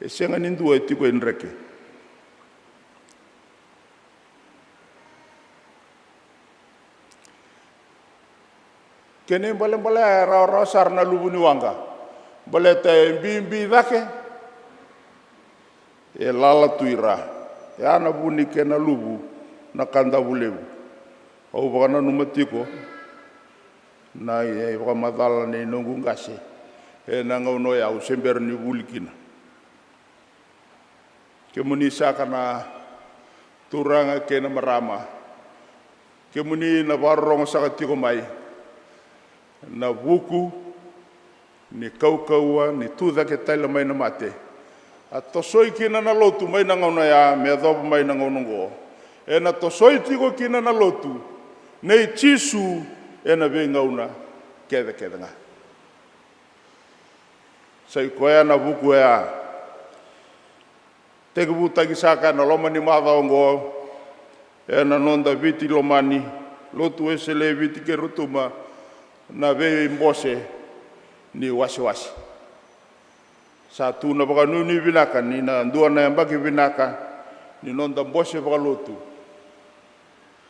E sega ni dua e tiko e dreke. Kena ibalebale e rawarawa sara na luvu ni waqa, baleta e bibi cake, e lala tu i ra. E a na vu ni kena luvu na Kadavulevu. Au vakananuma tiko na ivakamacala nei noqu qase ena gauna oya, au se bera ni vuli kina. Kemuni saka na turaga kei na marama, kemuni na vakarorogo saka tiko mai, na vuku ni kaukauwa ni tucake tale mai na mate, a tosoi kina na lotu mai na gauna ya me yacova mai na gauna oqo, ena tosoi tiko kina na lotu nei Jisu ena veigauna kecekece ga. Sa i koya na vuku oya. tekivutaki saka ena loma ni macawa oqo ena noda Viti lomani, Lotu Wesele e Viti kei Rotuma, na veibose ni wasewase. Sa tu na vakanuinui vinaka ni na dua na yabaki vinaka ni noda bose vakalotu,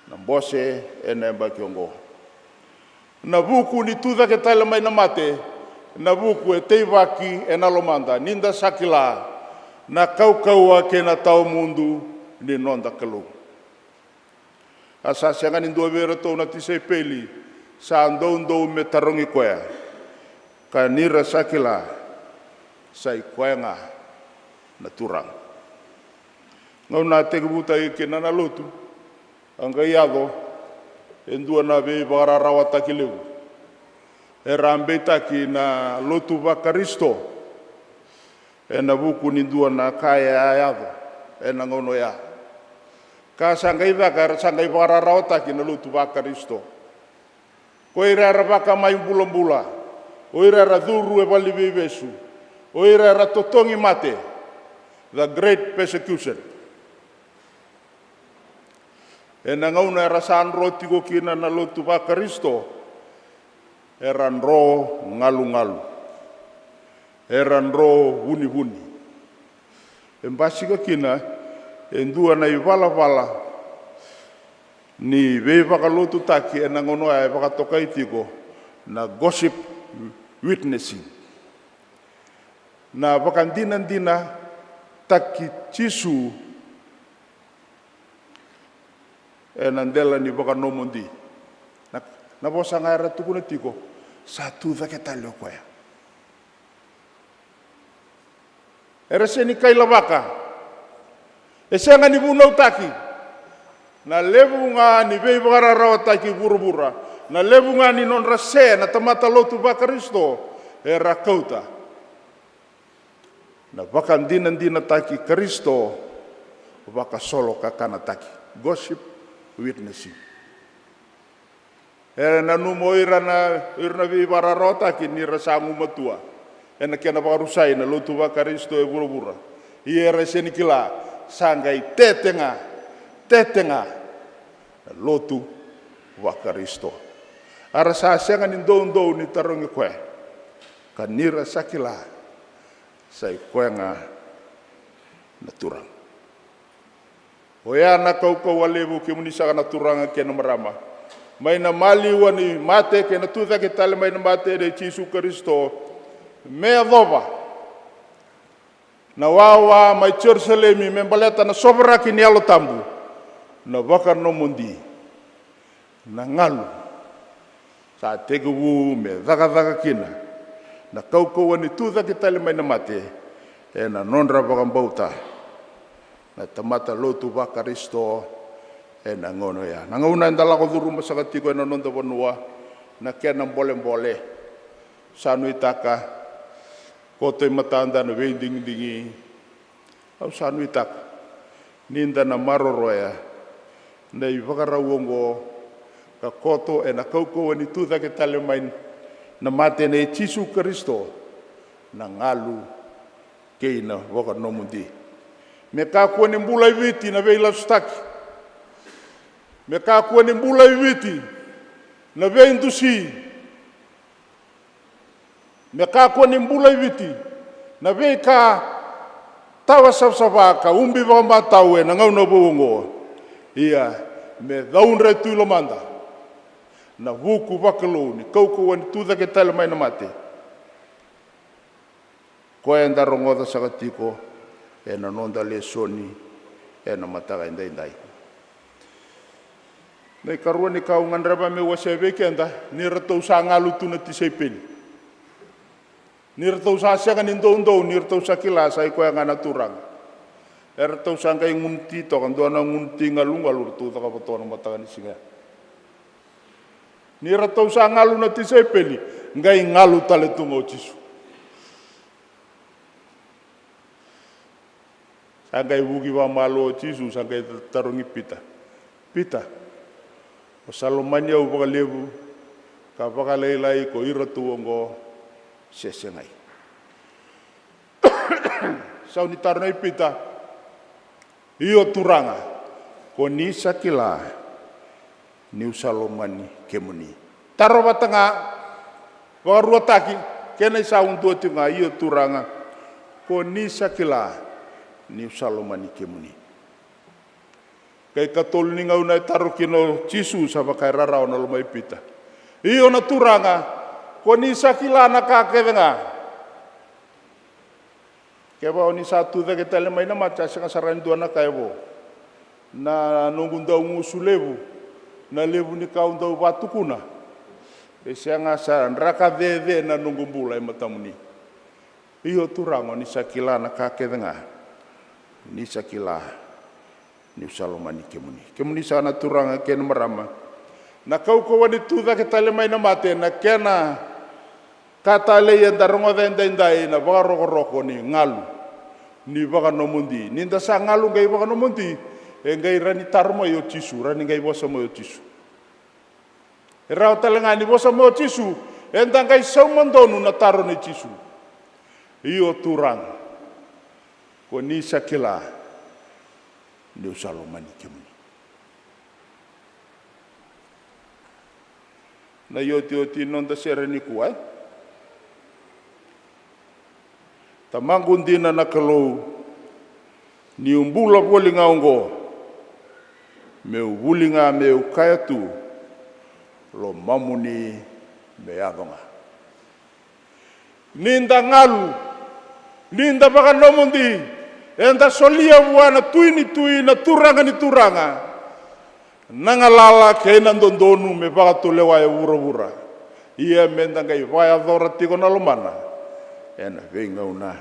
na bose ena yabaki oqo. Na vuku ni tucake tale mai na mate, na vuku e teivaki ena lomada ni da sa kila na kaukauwa kei na tawamudu ni noda Kalou. A sa sega ni dua vei iratou na tisaipeli sa doudou me tarogi koya, ka ni ra sa kila sa i koya ga na Turaga. Gauna a tekivutaki kina na lotu, a qai yaco e dua na veivakararawataki levu. Era a beitaki na lotu vaKarisito ena vuku ni dua na ka e a yaco ena gauna oya. Ka sa qai caka, era sa qai vakararawataki na lotu vaKarisito. Ko ira era vakamai bulabula, o ira era curu e valeniveivesu, o ira era totogi mate, the great persecution. Ena gauna era sa dro tiko kina na lotu vaKarisito, era dro galugalu, era dro vunivuni. E basika kina e dua na ivalavala ni veivakalotutaki ena gauna oya e vakatokai tiko na gossip witnessing. Na vakadinadinataki Jisu ena dela ni vakanomodi. Na, na vosa ga era tukuna tiko, sa tu cake tale o koya. Era sega ni kailavaka. E sega ni vunautaki. Na levu ga ni veivakararawataki vuravura, na levu ga ni nodra se na tamata lotu vaKarisito, era kauta na vakadinadinataki Karisito vakasolokakanataki, gossip witnessing. Era nanuma o ira na, o ira na veivakararawataki ni ra sa gumatua ena kena vakarusai na lotu vaKarisito e vuravura. Ia era sega ni kila, sa qai tete ga, tete ga na lotu vaKarisito. A ra sa sega ni doudou ni tarogi koya, ka ni ra sa kila sa i koya ga na Turaga. Oya na kaukauwa levu, kemuni saka na turaga kei na marama, mai na maliwa ni mate kei na tucake tale mai na mate nei Jisu Karisito, me yacova na wawa mai Jerusalemi me baleta na sovaraki ni Yalo Tabu, na vakanomodi, na galu sa tekivu me cakacaka kina na kaukauwa ni tucake tale mai na mate ena nodra vakabauta na tamata lotu vaKarisito ena gauna oya. Na gauna eda lako curuma saka tiko ena noda vanua, na kena bolebole. Sa nuitaka koto e matada na veidigidigi. Au sa nuitaka ni da na maroroya na ivakarau oqo, ka koto ena kaukauwa ni tucake tale mai na mate nei Jisu Karisito, na galu kei na vakanomodi. Me kakua ni bula i Viti na veilasutaki. Me kakua ni bula i Viti na veidusi. Me kakua ni bula i Viti na veika tawa savasava ka ubi vakamatau ena gauna vou oqo. Ia, me caudre tu i lomada na vuku vakalou ni kaukauwa ni tucake tale mai na mate. Koya eda rogoca saka tiko ena noda lesoni ena mataka edaidai. Na ikarua ni ka au gadreva meu wasea vei keda, ni ratou sa galu tu na tisaipeli. Ni ratou sa sega ni doudou, ni ratou sa kila sa i koya ga na Turaga. E ratou sa qai gunuti toka, dua na gunuti galugalu ratou cakava toka na mataka ni siga ya. Ni ratou sa galu na tisaipeli, qai galu tale tu ga o Jisu. Sa qai vuki vakamalua o Jisu, sa qai tarogi Pita, "Pita, o sa lomani au vakalevu ka vakalailai ko iratou oqo, se segai?" Sau ni taro nei Pita, Io Turaga, ko ni sa kila niu sa lomani kemuni. Taro vata ga, vakaruataki, kena isau dua tiko ga, io Turaga, ko ni sa kila niu sa lomani kemuni. Qai katolu ni gauna e taro kina o Jisu, sa vaka e rarawa na lomai Pita. Io na Turaga, ko ni sa kila na ka kece ga. Kevaka o ni sa tu cake tale mai na mate, a sega sara ni dua na ka e vo. Na noqu dau gusu levu, na levu ni ka au dau vatukuna, e sega sa draka cece na noqu bula e matamuni. Io Turaga, o ni sa kila na ka kece ga. Ni sa kila niu sa lomani kemuni. Kemuni saka na turaga kei na marama, na kaukauwa ni tu cake tale mai na mate, na kena ka talei eda rogoca edaidai, na vakarokoroko ni galu, ni vakanomodi. Ni da sa galu qai vakanomodi, e qai rawa ni taro mai o Jisu, rawa ni qai vosa mai o Jisu. E rawa tale ga ni vosa mai o Jisu, eda qai sauma donu na taro nei Jisu. Io Turaga, ko ni sa kila niu sa lomani kemuni. Na iotioti ni noda sere nikua, e? Tamaqu dina na Kalou, niu bula voli ga oqo, meu vuli ga meu kaya tu, lomamuni me yaco ga. Ni da galu, ni da vakanomodi, eda solia vua na Tui ni tui, na Turaga ni turaga, na galala kei na dodonu me vakatulewa e vuravura. Ia me da qai vakayacora tiko na lomana ena veigauna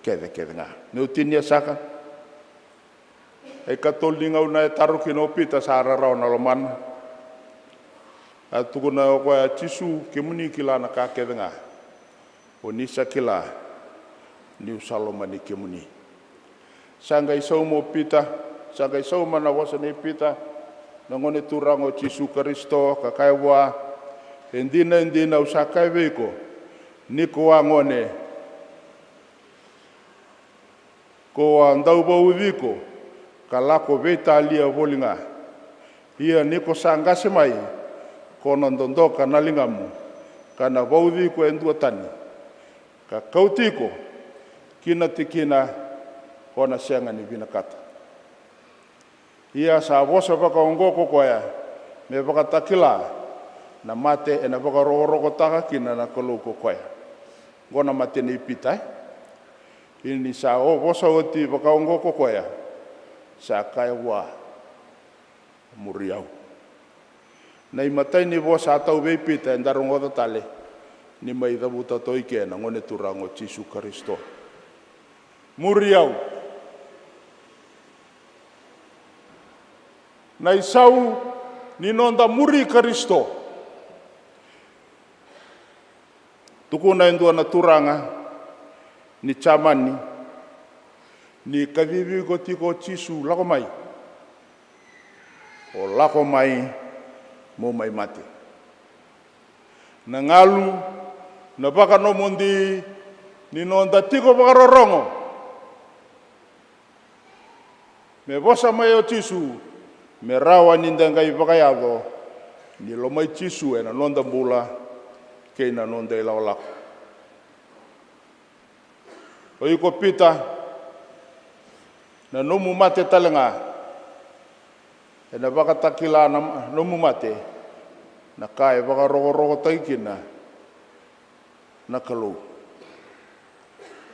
kecekece ga. Meu tinia saka. E katolu ni gauna e taro kina o Pita, sa rarawa na lomana. A tukuna o koya, Jisu, kemuni kila na ka kece ga. O ni sa kila niu sa lomani kemuni. Sa qai sauma o Pita, sa qai sauma na vosa nei Pita, na Gone Turaga o Jisu Karisito, ka kaya vua, e dina, e dina, au sa kaya vei iko, ni ko a gone, ko a dau vauci iko, ka lako veitalia voli ga. Ia ni ko sa qase mai, ko na dodoka na ligamu, ka na vauci iko e dua tani, ka kauti iko ki na tikina ko na sega ni vinakata. Ia sa vosa vakaoqo ko koya, me vakatakila na mate ena vakarokorokotaka kina na Kalou ko koya. Oqo na mate nei Pita, e? Ia ni sa o vosa oti vakaoqo ko koya, sa kaya vua, muri au. Na imatai ni vosa a tau vei Pita eda rogoca tale, ni mai cavuta toka i ke na Gone Turaga o Jisu Karisito. Muri au. Na isau ni noda muri Karisito. Tukuna e dua na turaga ni Jamani, ni kacivi iko tiko o Jisu, lako mai. O lako mai, mo mai mate. Na galu, na vakanomodi ni noda tiko vakarorogo. Me vosa mai o Jisu, me rawa ni da qai vakayaco ni lomai Jisu ena noda bula kei na noda ilakolako. O iko Pita, na nomu mate tale ga ena vakatakila na nomu mate, na ka e vakarokorokotaki kina na Kalou.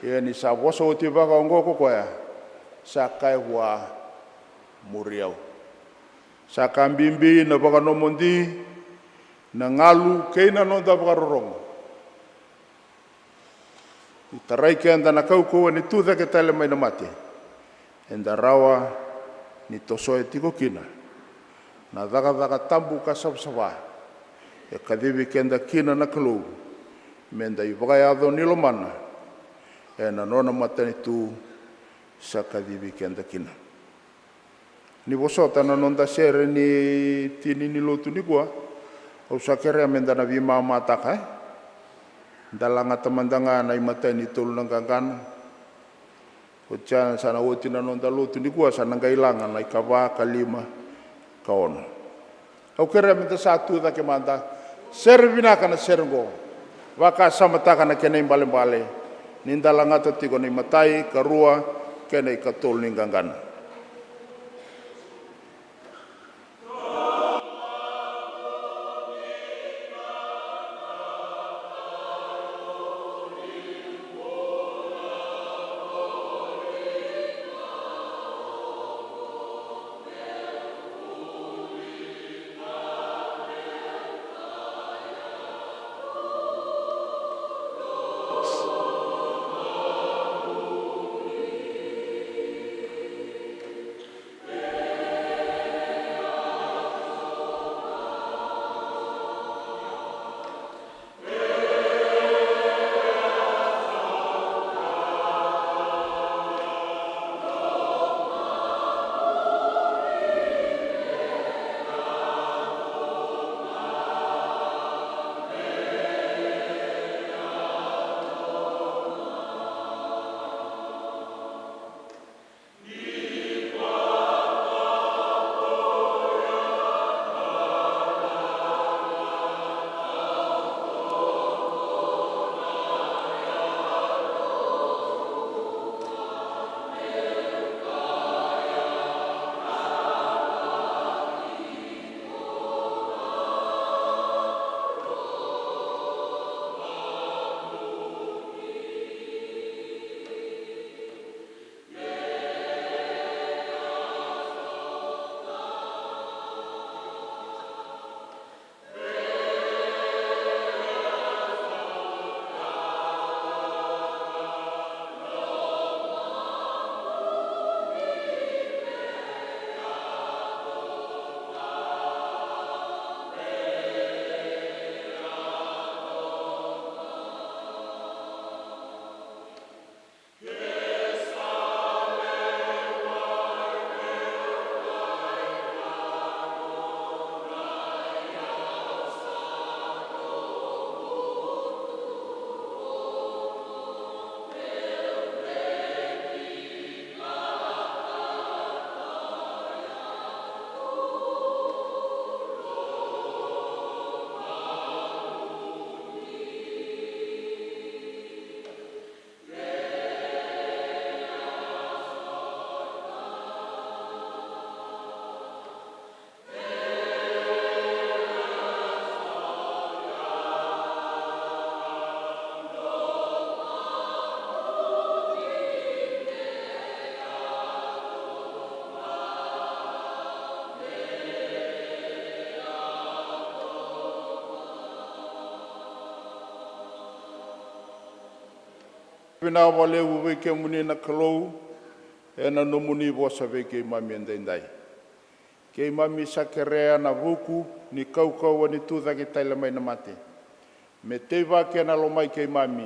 Ia ni sa vosa oti vakaoqo ko koya, sa kaya vua, muri au. Sa ka bibi na vakanomodi, na galu kei na noda vakarorogo. Ni tarai keda na kaukauwa ni tucake tale mai na mate, eda rawa ni tosoya tiko kina na cakacaka tabu ka savasava e kacivi keda kina na Kalou, meda ivakayaco ni lomana ena nona matanitu sa kacivi keda kina. Ni vosota na noda sere ni tini ni lotu nikua, au sa kerea meda na veimamataka, e? Da lagata mada ga na imatai ni tolu na qaqana. Oti ya sa na oti na noda lotu nikua, sa na qai laga na ikava, kalima, kaono. Au kerea meda sa tu cake mada. Sere vinaka na sere oqo. Vakasamataka na kena ibalebale ni da lagata tiko na imatai, karua kei na ikatolu ni qaqana. Vinaka vakalevu vei kemuni na Kalou, ena nomuni vosa vei keimami edaidai. Keimami sa kerea na vuku ni kaukauwa ni tucake tale mai na mate, me teivaki ena lomai keimami,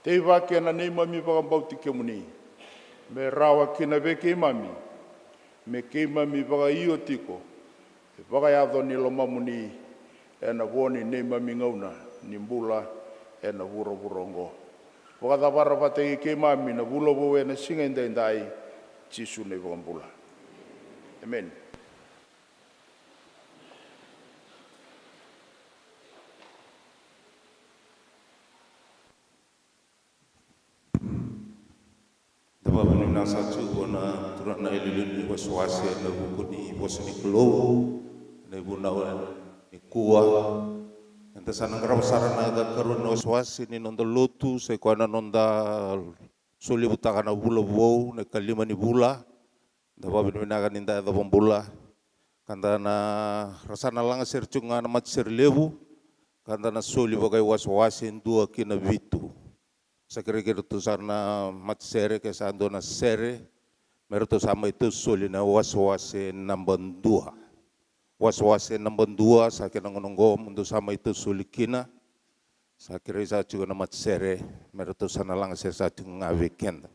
teivaki ena neimami vakabauti kemuni, me rawa kina vei keimami, me keimami vakaio tiko e vakayaco ni lomamuni ena vo ni neimami gauna ni bula ena vuravura oqo. Vakacavara vata kei keimami na vula vou ena siga edaidai, Jisu na iVakabula. Emeni. Da vakavinavinaka saka tiko vua na turaga na iliuliu ni wasewase ena vuku ni vosa ni Kalou ena ivunau nikua. Eda sa na qarava sara na ikarua ni wasewase ni noda lotu, sa i koya na noda solivutaka na vula vou, na ikalima ni vula. Da vakavinavinaka ni da yacova bula. Ka da na, ra sa na laga sere tiko ga na matasere levu, ka da na soli vakaiwasewase dua ki na vitu. Sa kerei keitou sara na matasere ke sa dua na sere, me ratou sa mai tou soli na wasewase naba dua. Wasewase naba dua, sa kena gauna oqo mo dou sa mai tou soli kina. Sa kerei sa tiko na matasere, me ratou sa na laga sere sa tiko ga vei keda.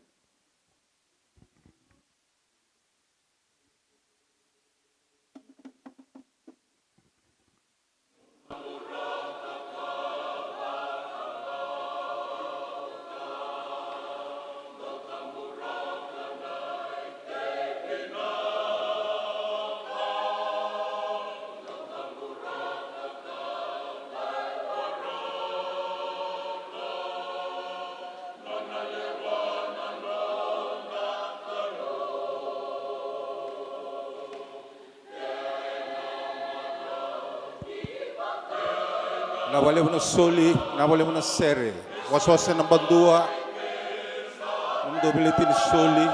Vinaka vakalevu na soli, vinaka vakalevu na sere. Wasewase naba dua. Nomudou veleti ni soli.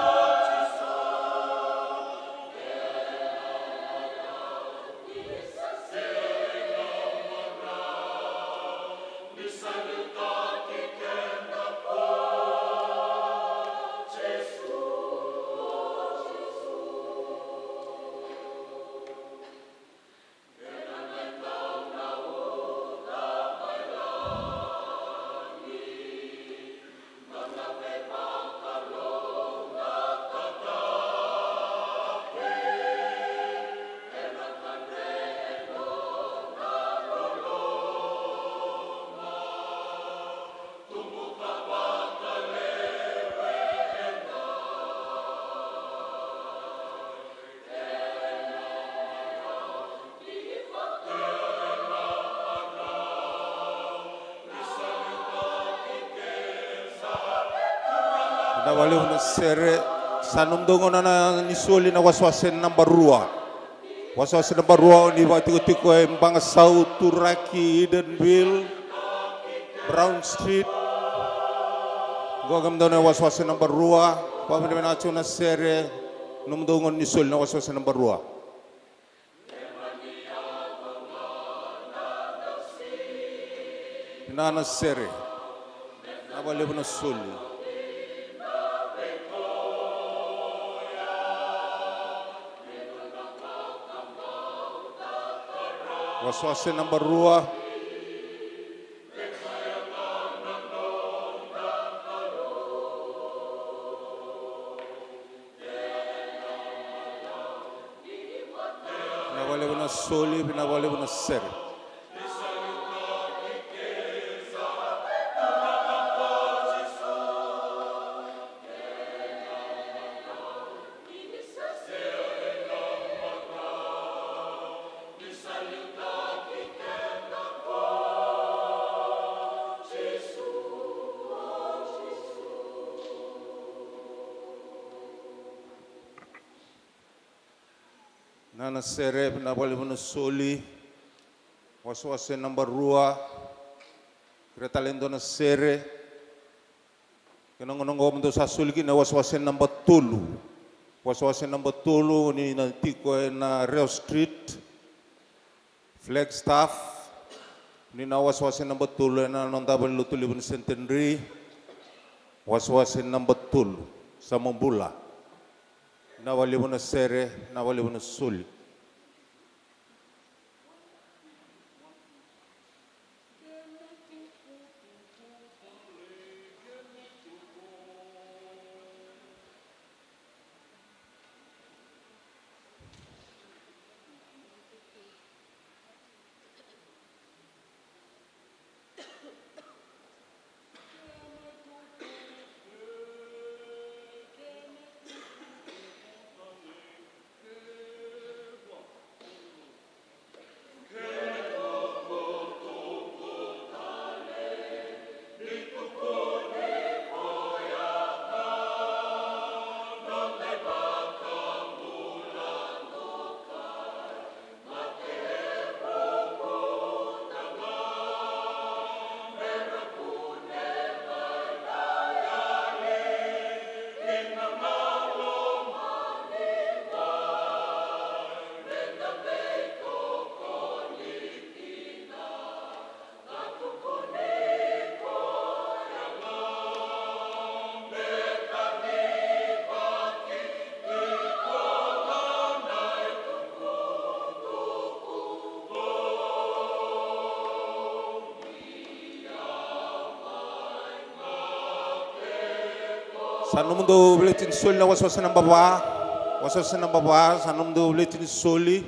Vinaka vakalevu na sere. Sa nomudou gauna ni soli na wasewase naba rua. Wasewase naba rua, o ni vakatikotiko e Bagasau, Turaki, Edenville, Brown Street. Qo kemudou na wasewase naba rua. Vakavinavinaka tiko na sere. Nomudou gauna ni soli na wasewase naba rua. Vinaka na sere. Vinaka vakalevu na soli. Wasewase naba rua. Vinaka vakalevu na soli, vinaka vakalevu na sere. Vinaka na sere, vinaka vakalevu na soli. Wasewase naba rua. Kerea tale e dua na sere. Kena gauna oqo mo dou sa soli kina wasewase naba tolu. Wasewase naba tolu, ni na tiko ena Reo Street, Flagstaff. Ni na wasewase naba tolu ena noda valenilotu levu ni Centenary. Wasewase naba tolu. Sa mo bula. Vinaka vakalevu na sere, vinaka vakalevu na soli. Sa nomudou veleti ni soli na wasewase naba va. Wasewase naba va, sa nomudou veleti ni soli.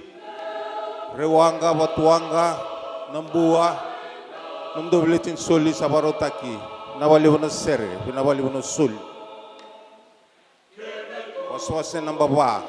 Rewaqa, Vatuwaqa, Nabua. Nomudou veleti ni soli sa vakarautaki. Vinaka vakalevu na sere, vinaka vakalevu na soli. Wasewase naba va.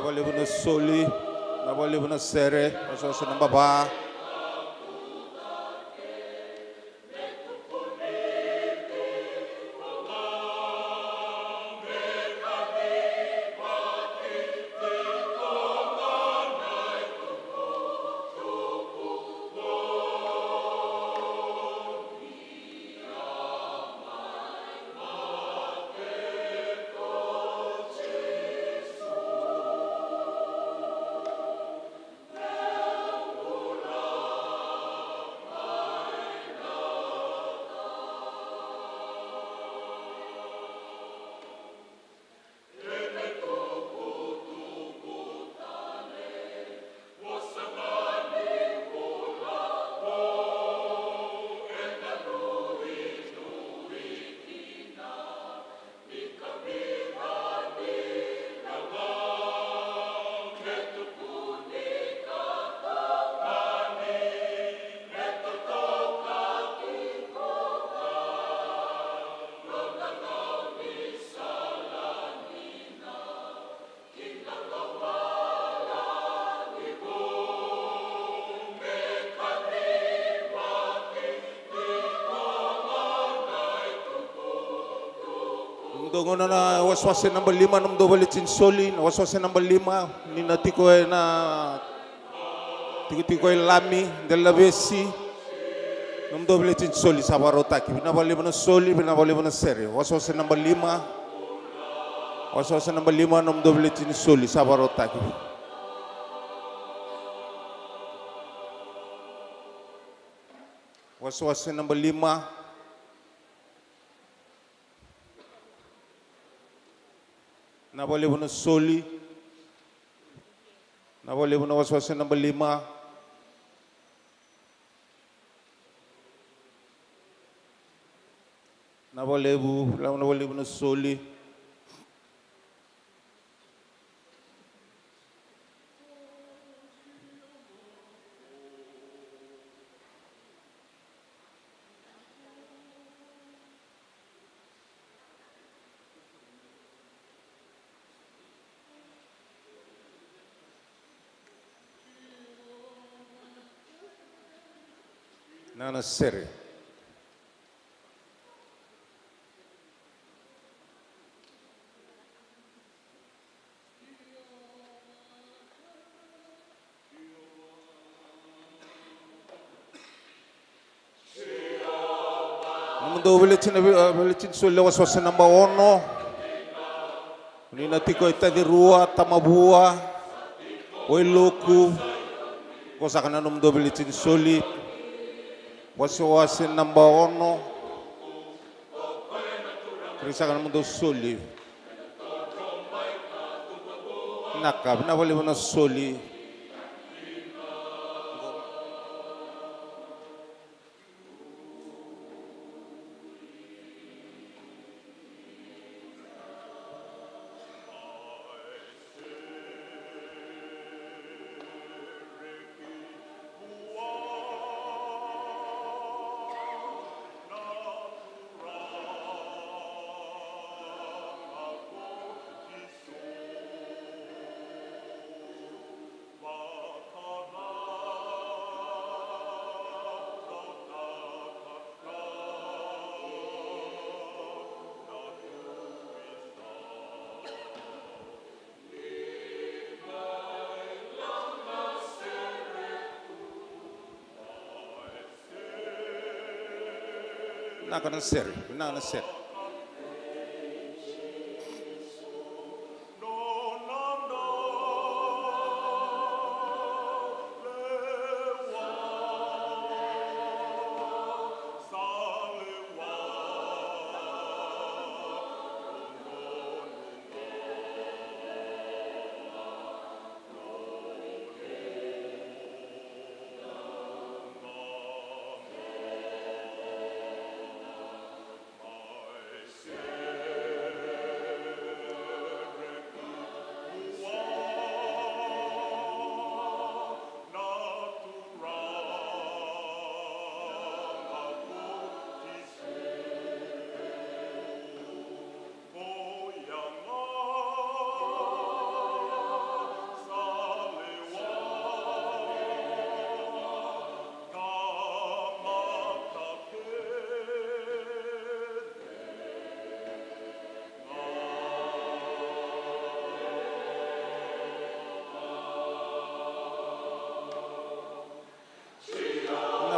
Vakalevu na soli, na vakalevu na sere, wasewase naba va. Nomudou gauna na wasewase naba lima, nomudou vale tini soli, na wasewase naba lima, ni na tiko ena tikotiko e Lami, Delavesi. Nomudou vale tini soli sa vakarautaki. Vinaka vakalevu na soli, vinaka vakalevu na sere. Wasewase naba lima. Wasewase naba lima, nomudou vale tini soli sa vakarautaki. Wasewase naba lima. Vinaka vakalevu na soli. Vinaka vakalevu na wasewase naba lima. Vinaka vakalevu, vinaka vakalevu na soli. Na, na sere. Nomudou vale tini, vale tini soli, wasewase naba ono. Ni na tiko e Tacirua, Tamavua, Wailuku. Qo saka na nomudou vale tini soli. Wasewase naba ono. Kerei saka na nomudou soli. Vinaka, vinaka vakalevu na soli. Vinaka na sere, vinaka na sere.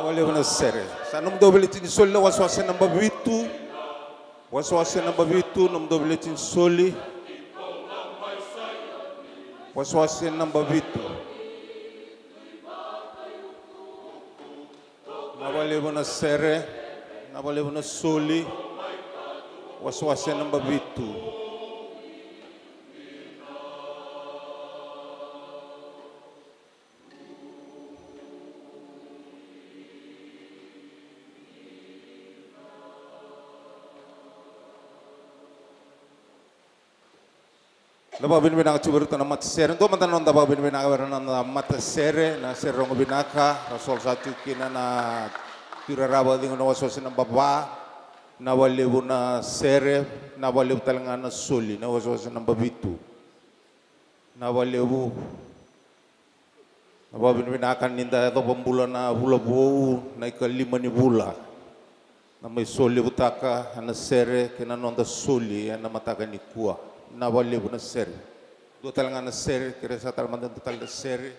Vinaka vakalevu na sere. Sa nomudou veleti ni soli na wasewase naba vitu. Wasewase naba vitu, nomudou veleti ni soli. Wasewase naba vitu. Vinaka vakalevu na sere. Vinaka vakalevu na soli. Wasewase naba vitu. Da vakavinavinaka tiko vei iratou na matasere. Dua mada na noda vakavinavinaka vei ira na noda matasere, na sere rogo vinaka, ra soli sara tiko kina na tuirara vakacegu na wasewase naba va. Vinaka vakalevu na sere, vinaka vakalevu tale ga na soli, na wasewase naba vitu. Vinaka vakalevu. Na vakavinavinaka ni da yacova bula na vula vou, na ikalima ni vula. Na mai solevutaka ena sere kei na noda soli ena mataka nikua. Vinaka vakalevu na sere. Dua tale ga na sere, kerea sara tale mada dua tale na sere.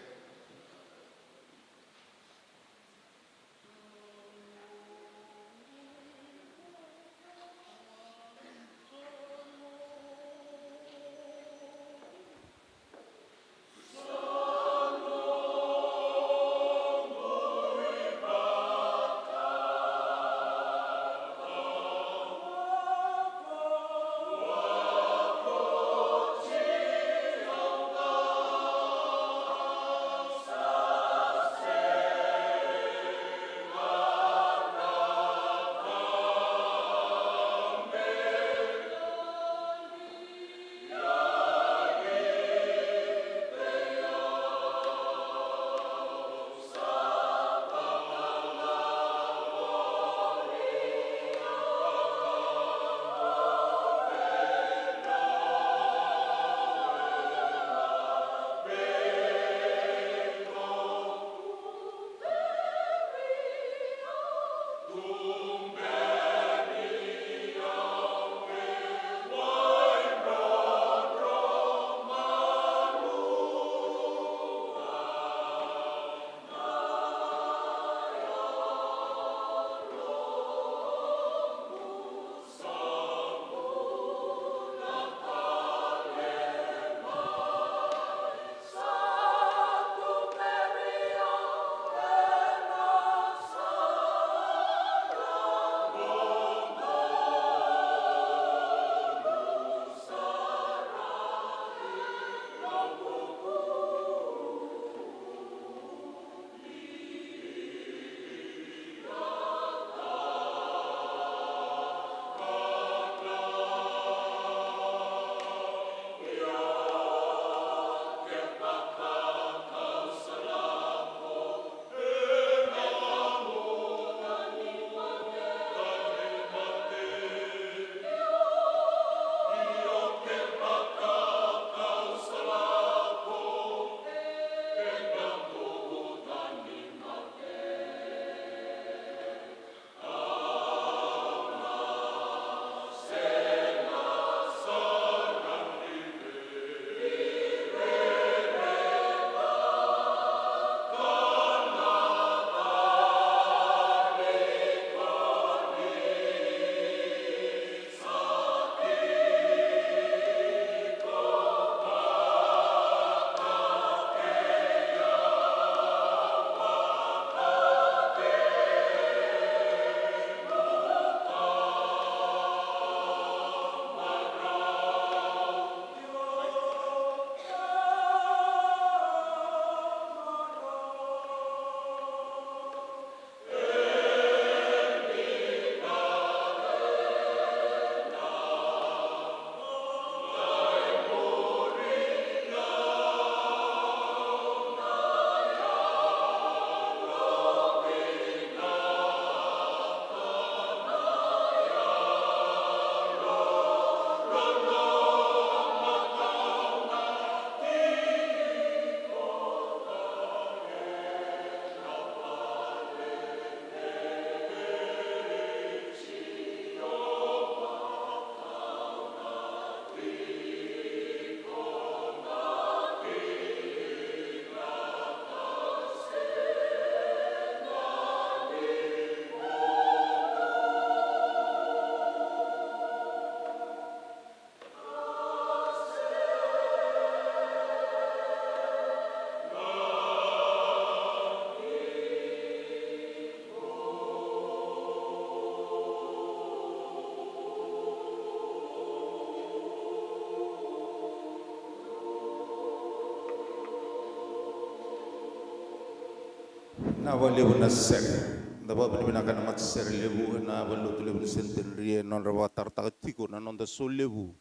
Vinaka vakalevu na sere. Da vakavinavinaka na matasere levu ena valenilotu levu ni Centenary ena nodra vakatarataka tiko na noda solevu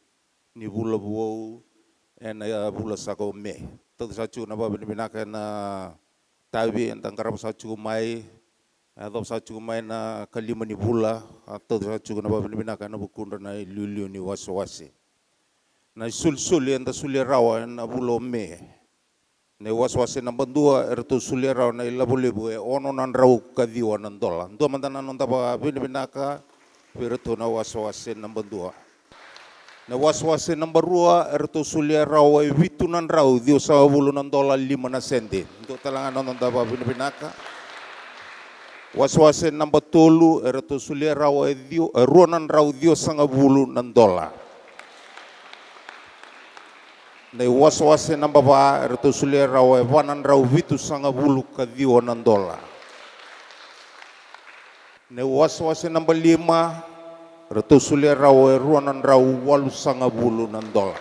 ni vula vou ena vula saka o Me. Tauca saka tiko na vakavinavinaka ena itavi eda qarava saka tiko mai, yacova saka tiko mai na ikalima ni vula, a tauca saka tiko na vakavinavinaka ena vukudra na iliuliu ni wasewase. Na isolisoli eda solia rawa ena vula o Me. Na iwasewase naba dua eratou solia rawa na ilavo levu e ono na drau ka ciwa na dola. Dua mada na noda vakavinavinaka vei iratou na wasewase naba dua. Na iwasewase naba rua eratou solia rawa e vitu na drau ciwasagavulu na dola lima na sede. Dua tale ga na noda vakavinavinaka. Wasewase naba tolu eratou solia rawa e ciwa, e rua na drau ciwasagavulu na dola. Na iwasewase naba va eratou solia rawa e va na drau vitusagavulu ka ciwa na dola. Na iwasewase naba lima eratou solia rawa e rua na drau walusagavulu na dola.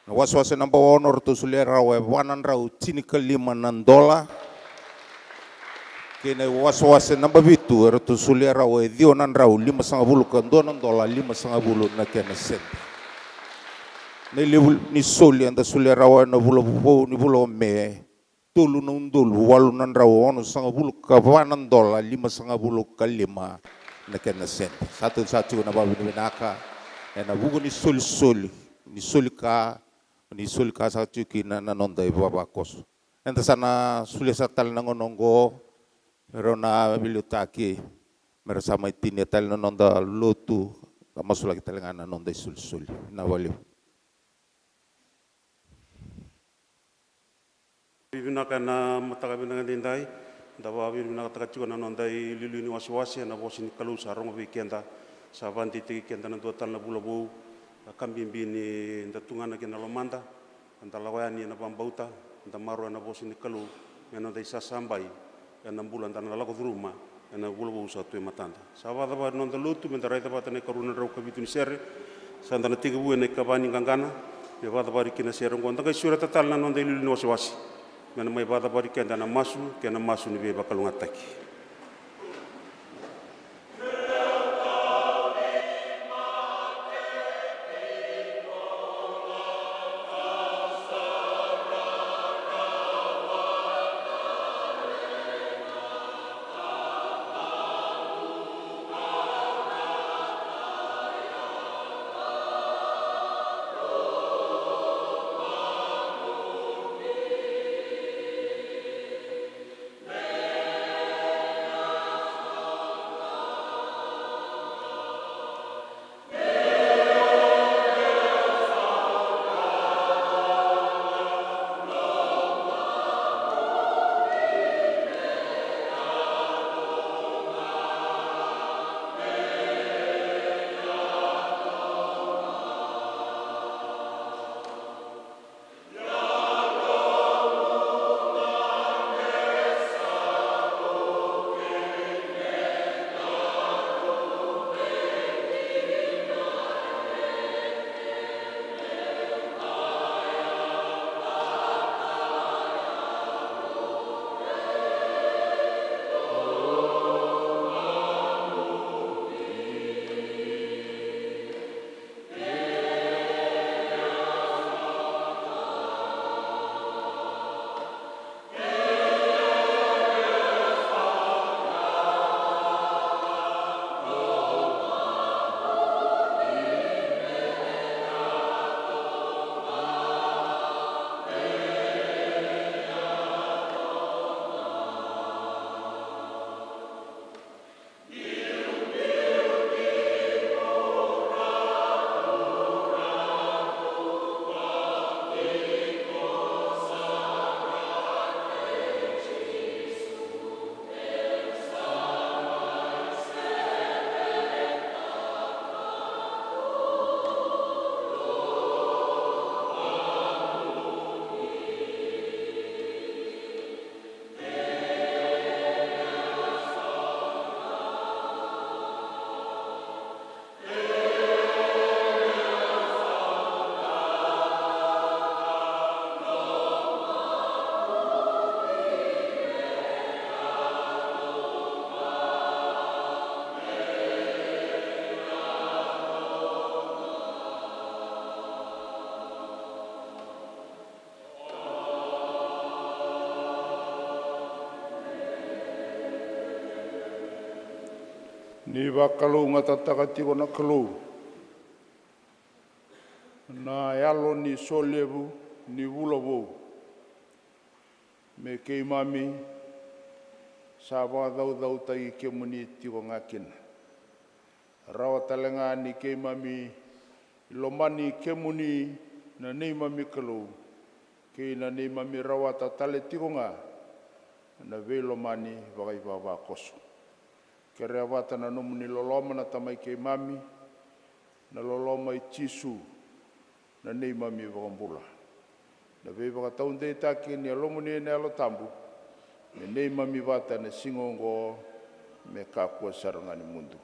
Na wasewase naba ono eratou solia rawa e va na drau tinikalima na dola. Kei na iwasewase naba vitu eratou solia rawa e ciwa na drau limasagavulu ka dua na dola limasagavulu na kena sede. Na ilevu ni soli eda solia rawa ena vula vou ni vula o Me, tolu na udolu walu na drau onosagavulu ka va na dola limasagavulu ka lima na kena sede. Sa tauca saka tiko na vakavinavinaka ena vuku ni solisoli, ni soli ka, ni soli ka saka tiko kina na noda ivavakoso. Eda sa na solia saka tale na gauna oqo me rau na veiliutaki me ra sa mai tinia tale na noda lotu, ka masulaki tale ga na noda isolisoli. Vinaka vakalevu. Vinaka ena mataka vinaka edaidai. Da vakavinavinakataka tiko na noda iliuliu ni wasewase, na vosa ni Kalou sa rogo vei keda. Sa vakadeitaki keda na dua tale na vula vou. Ka bibi ni da tugana kina lomada, da lako yani ena vakabauta, da maroroya na vosa ni Kalou me noda isasabai ena bula da na lako curuma ena vula vou sa tu e matada. Sa vakacavari na noda lotu me da raica vata na ikarua na drau ka vitu ni sere. Sa da na tekivu ena ikava ni qaqana me vakacavari kina na sere oqo. Da qai sureta tale na noda iliuliu ni wasewase me na mai vakacavari keda ena masu kei na masu ni veivakalougatataki. Ni vakalougatataka tiko na Kalou na yalo ni solevu ni vula vou, me keimami sa vakacaucautaki kemuni tiko ga kina. Rawa tale ga ni keimami lomani kemuni na neimami Kalou, kei na neimami rawata tale tiko ga na veilomani vakaivavakoso. Kerea vata na nomuni loloma na Tamai keimami, na loloma i Jisu na neimami iVakabula, na veivakataudeitaki ni Yalomuni ena Yalo Tabu, me neimami vata ena siga oqo me kakua sara ga ni mudu.